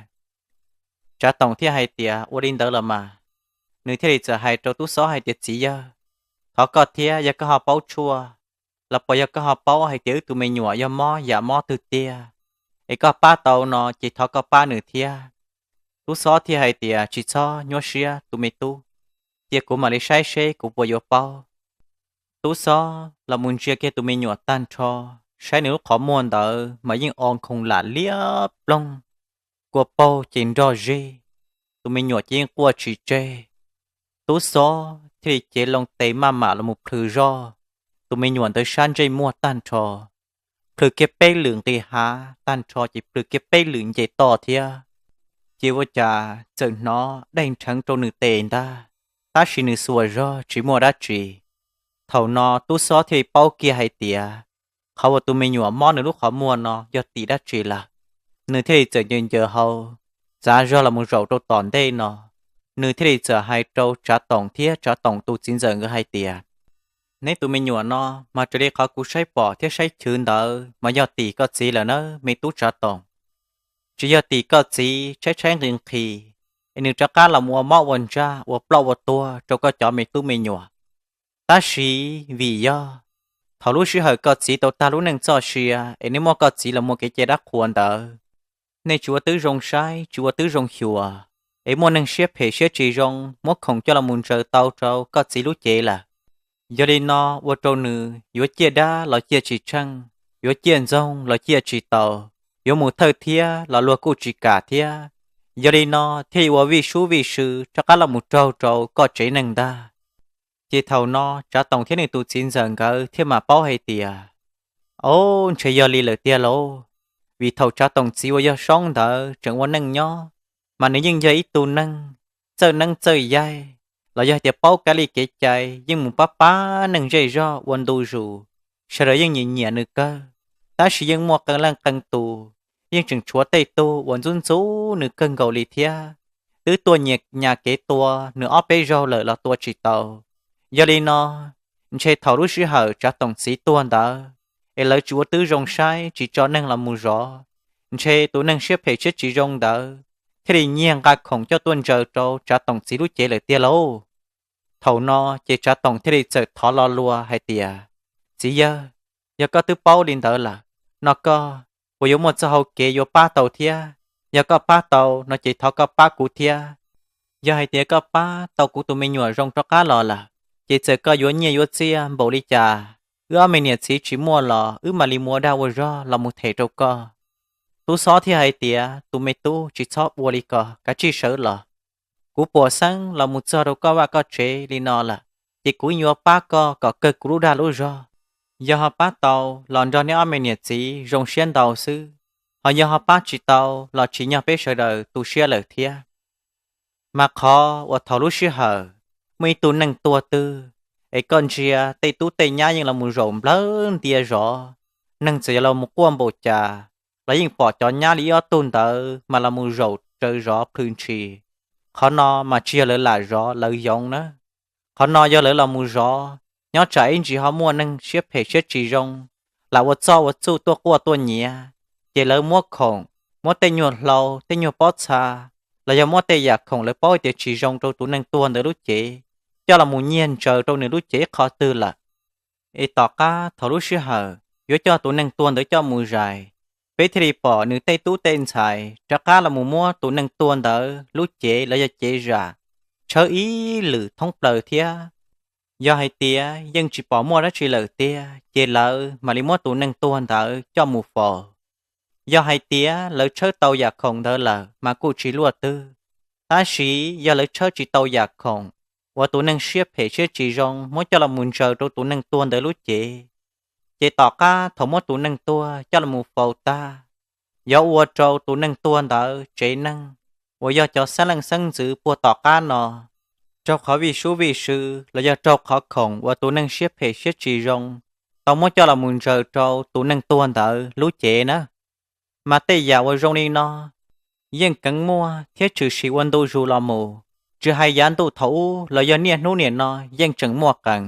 Tsav Toom thiaj hais tias, ua li ntawd los mas. Nws thiaj li txawm hais rau tub xob hais tias, txiv yawg, thov koj thiab, yog koj ho paub tshuaj los puas yog koj ho paub hais tias wb tus me nyuam yog mob yam mob twg tiag, es koj pab tau no ces thov koj pab nws thiab. Tub xob thiaj hais tias, tsis txhob nyuaj siab tus me tub, cia kuv mam li saib seb kuv puas yuav paub. Tub xob los mus ntsia kiag tus me nyuam tag nrho, saib nws lub qhov muag ntawd mas yeej o nkhoos lam liab ploog, kua paug ces nrog zeg, tus me nyuam ces yeej quaj tsis tseg. Tub xob thiaj li cev loo tes maj mam los mus plhws zoj tus me nyuam ntawd sab ntsej muag tag nrho, plhws kiag peb lwm nqis hav tag nrho ces plhws kiag peb lwm nce toj thiab. Ces ua cas txawm hnov daij nrheev rau nws tes ntag, tab sis nws xuas zog tsis muaj dab tsi. Thaum no tub xob thiaj li paub kiag hais tias qhov uas tus me nyuam mob nws lub qhov muag no yog tim dab tsi lawm. Nws thiaj li txawm ncaws ncaws hau, txav zog los mus zaum rau tom ntej no. Nws thiaj li txawm hais rau Tsav Toom thiab Tsav Toom tus txiv ntxawm nkawd hais tias, neb tus me nyuam no mas raws li qhov kuv saib pom thiab saib chwv ntawd mas yog tim koj txiv lawm nawb me tub Tsav Toom. Tsis yog tim koj txiv tshaib tshaib nqhis nqhis es nws rov qab los ua mob ua ntsaj ua ploj ua tuag rau koj cov me tub me nyuam. Tab sis vim yog thaum lub sij hawm koj txiv tau tag lub neej txoj sia es nej muab koj txiv los muaj kev cai dab qhuas ntawd, nej tsis ua tib zoo saib tsis ua tib zoo xyuas, es muaj neeg siab phem siab tsis zoo muab khoom coj los mus ntsaws tau rau koj txiv lub cev lawm. Yog li no ua rau nws yuav ciaj dab los ciaj tsis tsheej, yuav ciaj ntxoog los ciaj tsis taus, yuav mus thawj thiab los luag kuj tsis kam thiab. Yog li no thiaj li ua vij sub vij sw rov qab los mus raug rau koj tsev neeg ntag. Ces thaum no Tsav Toom thiab nws tus txiv ntxawm nkawd thiaj mam paub hais tias, o, ntshe yog li lawm tiag lauj. Vim thaum Tsav Toom txiv uas yog Soob ntawd tseem ua neej nyob, mas nws yeej yog ib tug neeg txawj neeb txawj yaig, los yog tias paub kab li kev cai, yeej mus pab pab neeg zej zog ua ntu zus, sawv daws yeej nyiam nyiam nws kawg, tab sis yeej muaj qee leej qee tus, yeej tseem tshuav tej tug uas ntxub ntxub nws kawg nkaus li thiab. Twb tuaj nyias nyas kev tua nws ob peb zaug lawm los tua tsis tau. Yog li no, ntshe thaum lub sij hawm Tsav Toom txiv tuag ntawd, es lawv tsis ua tib zoo saib tsis tso neeg los mus zov, ntshe tus neeg siab phem siab tsis zoo ntawd thiaj li nyiag nqa khoom coj tuaj ntsaws rau Tsav Toom txiv lub cev lawm tiag lauj. Thaum no ces Tsav Toom thiaj li txawm thov lo lus hais tias, txiv yawg, yog koj twb paub li ntawd lawm, no koj puas yuav muaj txoj hau kev yuav pab tau thiab? Yog koj pab tau no ces thov koj pab kuv thiab. Yog hais tias koj pab tau kuv tus me nyuam zoo rov qab los lawm, ces txawm koj yuav nyiaj yuav txiaj npaum li cas, wb ob me niam txiv tsis muaj los wb mam li mus ua dag ua zog los mus them rau koj. Tub xob thiaj hais tias, tus me tub, tsis txhob ua li ko, kav tsij sawv los. Kuv puas xeeb los mus txog rau koj vaj koj tsev li no lawm, ces kuv yuav pab koj kom kawg kuv lub dag lub zog. Yog ho pab tau los nrog neb ob me niam txiv zoo siab ntau xwb, ho yog ho pab tsis tau los tsim nyog peb sawv daws tu siab lawm thiab. Mas qhov uas thaum lub sij hawm muaj ib tug neeg tuag twg, Es koj ntsia tej tub tej nyab yeej los mus zaum nplawg ntia zov, neeg txawm yog los mus quaj npaum cas los yeej pom cov nyab li ib ob tug ntawd mas los mus zaum tsawv zov plhws ntshis. Qhov no mas tsis yog lawv lam zov lawv yoov na, qhov no yog lawv los mus zov. Nyob tsam ib ntsis ho muaj neeg siab phem siab tsis zoo lam ua txoj ua txuj tuaj quaj tuaj nyiav, ces lawv muab khoom, muab tej nyuag hlau tej nyuag pob txha, los yog muab tej yam khoom lawv paub hais tias tsis zoo rau tus neeg tuag ntawd lub cev, coj los mus nyiag ntsaws rau nws lub cev ib qho twg lawm. Es tom qab thaum lub sij hawm yuav coj tus neeg tuag ntawd coj mus zais, peb thiaj li pom nws tej tub tej ntxhais rov qab los mus muab tus neeg tuag ntawd lub cev los yog cev zam tshawb ib lwm thoob plaws thiab. Yog hais tias yeej tsis pom muaj dab tsi lawm tiag ces lawv mam li muab tus neeg tuag ntawd coj mus faus. Yog hais tias lawv tshawb tau yam khoom ntawd lawm mas kuj tsis luaj twg, tab sis yog lawv tshawb tsis tau yam khoom uas tus neeg siab phem siab tsis zoo muab coj los mus ntsaws rau tus neeg tuag ntawd lub cev, ces tom qab thaum muab tus neeg tuag coj los mus faus tag, yuav ua rau tus neeg tuag ntawd tsev neeg uas yog cov xeeb leej xeeb ntxwv puag tom qab no, raug qhov vij sub vij sw los yog raug qhov khoom uas tus neeg siab phem siab tsis zoo tau muab coj los mus ntsaws rau tus neeg tuag ntawd lub cev na. Mas tej yam uas zoo li no yeej keev muaj thiab tshwm sim ua ntu zus los mus, tsis hais yav ntuj thaum ub los yog niaj hnub niam no yeej tseem muaj qees.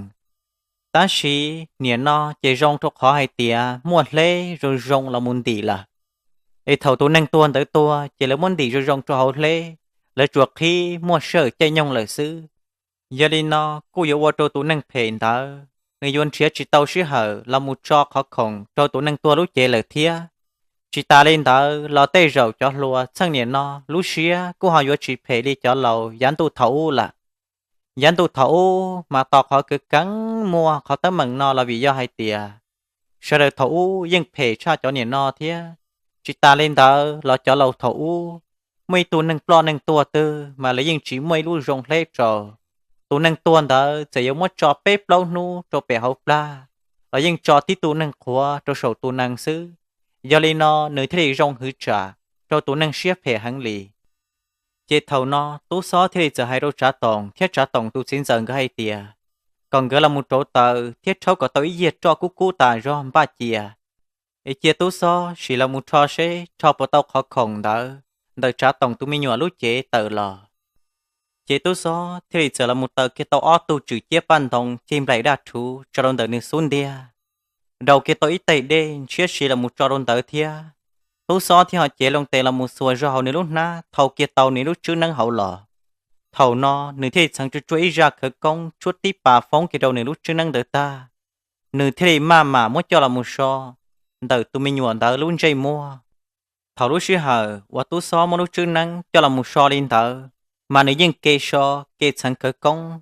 Tab sis niam no ces zoo rau qhov hais tias muaj hleb zoo zoo los mus ntim lawm. Es thaum tus neeg tuag ntawd tuag ces lawv muab ntim zoo zoo rau hauv hleb, lawv tsuas qhib muaj sij hawm caij nyoog lawm xwb. Yog li no kuj yuav ua rau tus neeg phem ntawd nws yuav nrhiav tsis tau sij hawm los mus tso qhov khoom rau tus neeg tuag lub cev lawm thiab. Tsis tas li ntawd los tej zaum cov hluas txheej niam no lub siab kuj ho yuav tsis phem li cov laus yav ntuj thaum ub lawm. Yav ntuj thaum ub mas tos qhov keev keev muaj qhov teeb meem no los vim yog hais tias sawv daws thaum ub yeej phem tshaj cov niam no thiab. Tsis tas li ntawd los cov laus thaum ub muaj ib tug neeg ploj neeg tuag twg mas lawv yeej tsis muaj ib lub zoo hleb rau. Tus neeg tuag ntawd txawm yuav muab tso peb plaub hnub rau pem hauv plag los yeej tso tib tug neeg qhuav rau saum tus nees xwb. Yog li no nws thiaj li zoo hwv tsam rau tus neeg siab phem heev li. Ces thaum no Tub Xob thiaj li txawm hais rau Tsav Toom thiab Tsav Toom tus txiv ntxawm nkawd hais tias kom nkawd los mus rauv taws thiab rhaub kom tau ib yiag roj kub kub tas zog npaj cia, es cia Tub Xob sim los mus rho seb rho puas tau qhov khoom ntawd ntawm Tsav Toom tus me nyuam lub cev tawm los. Ces Tub Xob thiaj li txawm los mus taws kiag tau ob tug tswm ciab paj ntoo ceg nplaim daj rhuv tso rau ntawm nws xub ntiag, rau kiag tau ib tais dej ntshiab si los mus tso rau ntawd thiab. Tub Xob thiaj ho cev loo tes los mus xuas zog hauv nws lub hnab thau kiag tau nws lub tswb neeb hauv los. Thaum no nws thiaj li txheev tsuag tsuag ib zaj khawv koob tshuab tib pas foob kiag rau nws lub tswb neeb ntawd tag, nws thiaj li maj mam muab coj los mus so ntawm tus me nyuam ntawd lub ntsej muag. Thaum lub sij hawm uas Tub Xob muab lub tswb neeb coj los mus so li ntawd, mas nws yeej ke so ke txheev khawv koob.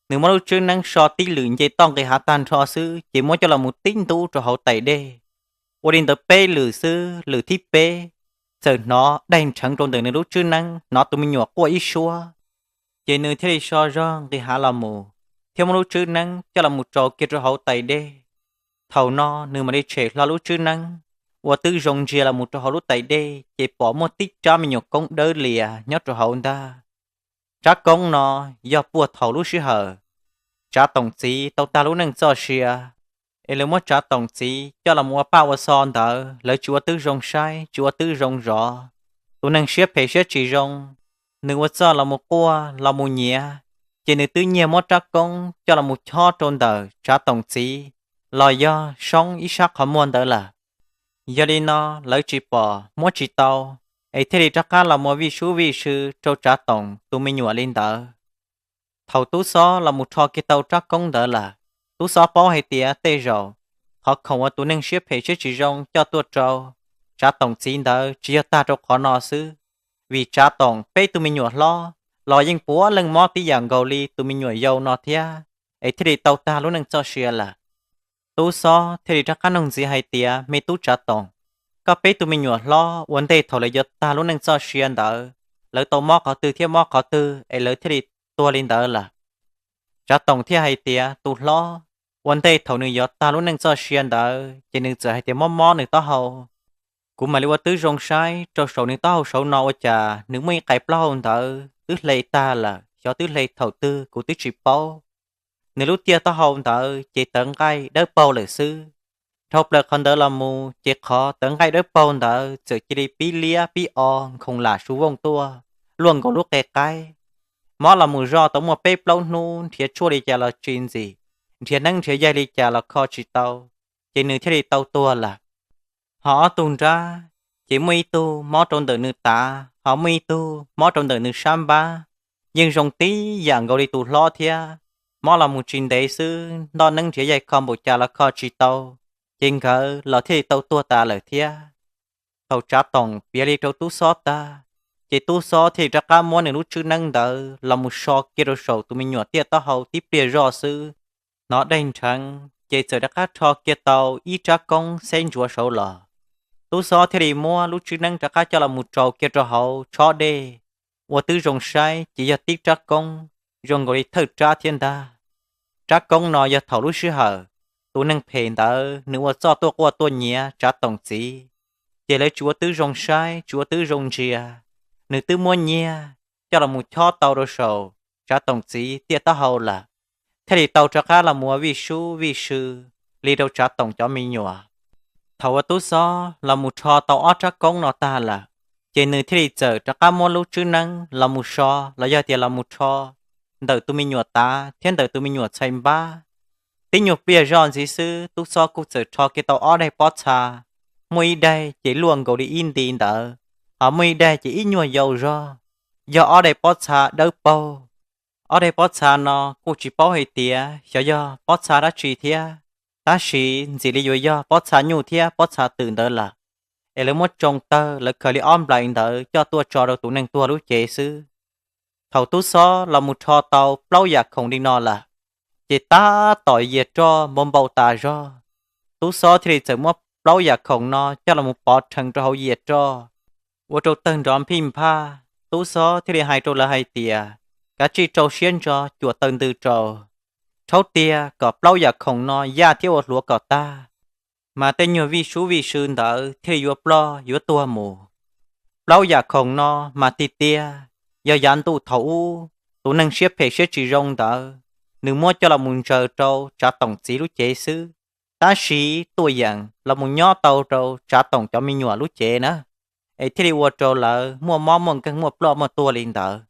Nws muab lub tswb neeb so tib lwm nce toj nqis hav tag nrho xwb ces muab coj los mus tib ntub rau hauv tais dej. Ua li ntawd peb lwm xwb, lwm thib peb txawm hnov daig nrheev rau ntawm nws lub tswb neeb, hnov tus me nyuam quaj ib suab. Ces nws thiaj li so zog nqis hav los mus thiab muab lub tswb neeb coj los mus rau kiag rau hauv tais dej. Thaum no nws mam li tshem hlo lub tswb neeb uas twb zoo ntsia los mus rau hauv lub tais dej ces pom muaj tib rab me nyuam koob dawb lias nyob rau hauv ntag. Rab koob no yog puag thaum lub sij hawm Tsav Toom txiv tau tag lub neej txoj sia, es lawv muab Tsav Toom txiv coj los ua paj ua xo ntawd lawv tsis ua twb zoo saib tsis ua twb zoo zov. Tus neeg siab phem siab tsis zoo, nws ua txoj los mus quaj los mus nyiav, ces nws twb nyiag muab rab koob coj los mus chob rau ntawm Tsav Toom txiv los yog soob ib sab qhov muag ntawd lawm. Yog li no lawv tsis pom muab tsis tau, es thiaj li rov qab los mus vij sub vij sw rau Tsav Toom tus me nyuam li ntawd. Thaum Tub Xob los mus rho kiag tau rab koob ntawd lawm, Tub Xob paub hais tias tej zaum qhov khoom uas tus neeg siab phem siab tsis zoo coj tuaj rau Tsav Toom txiv ntawd tsis yog tag rau qhov no xwb, vim Tsav Toom peb tug me nyuam hlob los yeej puav leej mob tib yam nkaus li tus me nyuam yau no thiab, es thiaj li tau tag lub neej txoj sia lawm. Tub Xob thiaj li rov qab nug ntxiv hais tias, me tub Tsav Toom, koj peb tug me nyuam hlob ua ntej thaum lawv yuav tag lub neej txoj sia ntawd, lawv tau mob qhov twg thiab mob qhov twg es lawv thiaj li tuag li ntawd lawm? Tsav Toom thiaj hais tias, tus hlob, ua ntej thaum nws yuav tag lub neej txoj sia ntawd ces nws txawm hais tias mob mob nws taub hau. Kuv mam li ua twb zoo saib rau saum nws taub hau saud no ua cas nws muaj ib qais plaub hau ntawd twb hle tag lawm, xyov twb hle thaum twg kuv twb tsis paub. nws lub tiaj taub hau ntawd ces tawv nqaij dawb paug lawm xwb. Dhau plaws qhov ntawd los mus ces qhov tawv nqaij dawb paug ntawd txawm cia li pib liab pib o nkhoos lam su vooj tuaj, luaj nkaus lub qe qaib. Mob los mus zoj tau muaj peb plaub hnub nrhiav tshuaj li cas los tsis ntxim, nrhiav neeb nrhiav yaig li cas los kho tsis tau, ces nws thiaj li tau tuag lawm. Ho ob tug nrab, ces muaj ib tug mob rau ntawm nws tav, ho muaj ib tug mob rau ntawm nws sab npab. Yeej zoo tib yam nkaus li tus hlob thiab. Mob los mus tsis ntev xwb, ntoj neeb nrhiav yaig kho npaum cas los kho tsis tau, ces nkawd los thiaj li tau tuag tas lawm thiab. Thaum Tsav Toom piav li rau Tub Xob tag, ces Tub Xob thiaj li rov qab muab nws lub tswb neeb ntawd los mus so kiag rau saum tus me nyuam tiaj taub hau tib pliag zoj xwb. Hnov daig nrheev ces txawm rov qab rho kiag tau ib rab koob xeb ntsuav saud los. Tub Xob thiaj li muab lub tswb neeb rov qab coj los mus rau kiag rau hauv tshob dej. Ua twb zoo saib ces yog tib rab koob, zoo nkaus li thawj rab thiab ntag. Rab koob no yog thaum lub sij hawm tus neeg phem ntawd nws ua txoj tuaj quaj tuaj nyiav Tsav Toom txiv, ces lawv tsis ua twb zoo saib tsis ua twb zoo ntsia, nws twb muab nyiag coj los mus chob tau rau saum Tsav Toom txiv tiaj taub hau lawm, thiaj li tau rov qab los mus ua vij sub vij sw li rau Tsav Toom cov me nyuam. Thaum uas Tub Xob los mus rho tau ob rab koob no tag lawm, ces nws thiaj li txawm rov qab muab lub tswb neeb los mus so los yog tias los mus rho ntawm tus me nyuam tav thiab ntawm tus me nyuam txhais npab. Tib nyuag pliag zoj ntxiv xwb Tub Xob kuj txawm rho kiag tau ob daig pob txha, muaj ib daig ces luaj nkaus li ib nti ntawd, ho muaj ib daig ces ib nyuag yau zog, yog ob daig pob txha dawb paug. Ob daig pob txha no kuj tsis paub hais tias xyov yog pob txha dab tsi thiab, tab sis ntxim li yuav yog pob txha nyuj thiab pob txha twm ntawd lawm, es lawv muab tsoo tawg lawv khaws li ob nplais ntawd coj tuaj tso rau tus neeg tuag lub cev xwb. Thaum Tub Xob los mus rho tau plaub yam khoom li no lawm, ces tab tom yias roj npau npau tas zog. Tub Xob thiaj li txawm muab plaub yam khoom no coj los mus pov rhees rau hauv yias roj, ua rau tawg nrov nphij nphaj. Tub Xob thiaj li hais rau lawv hais tias, kav tsij rau siab ntso cuam taws ntws rau, rhaub tiag kom plaub yam khoom no yaj thiab ua hluav kom tag, mas tej nyuag vij sub vij sw ntawd thiaj li yuav ploj yuav tuag mus. Plaub yam khoom no mas tiag tiag yog yav ntuj thaum ub tus neeg siab phem siab tsis zoo ntawd nws muab coj los mus ntsaws rau Tsav Toom txiv lub cev xwb, tab sis tuaj yeem los mus nyob tau rau Tsav Toom cov me nyuam lub cev na, es thiaj li ua rau lawv muaj mob muaj nkeeg muaj ploj muaj tuag li ntawd.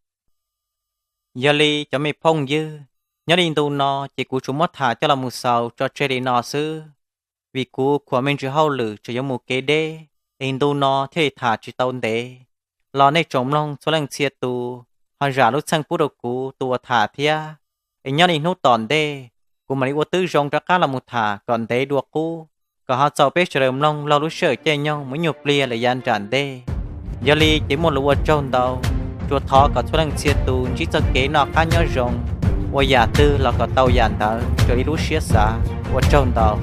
Yog li cov me phooj ywg, nyob li ntu no ces kuv tsuas muab tham coj los mus xaus tso tseg li no xwb, vim kuv khuam me ntsis hauj lwm tseem yuav mus kev deb, es ntu no thiaj li tham tsis tau ntev. Los nej tsoom mloog txhua leej txhia tus ho zam lub txim pub rau kuv tus uas tham thiab, es nyob li hnub tom ntej kuv mam li ua twb zoo rov qab los mus tham kom ntev dua qub, kom ho txaus peb sawv daws mloog laug lub sij hawm caij nyoog mus ib nyuag pliag lawm yav nram ntej. Yog li ces muaj lus ua tsaug ntau, tsuas thov kom txhua leej txhia tus ntsib txoj kev noj qab nyob zoo, ua yam twg los kom tau yam ntawd raws li lub siab xav. Ua tsaug ntau.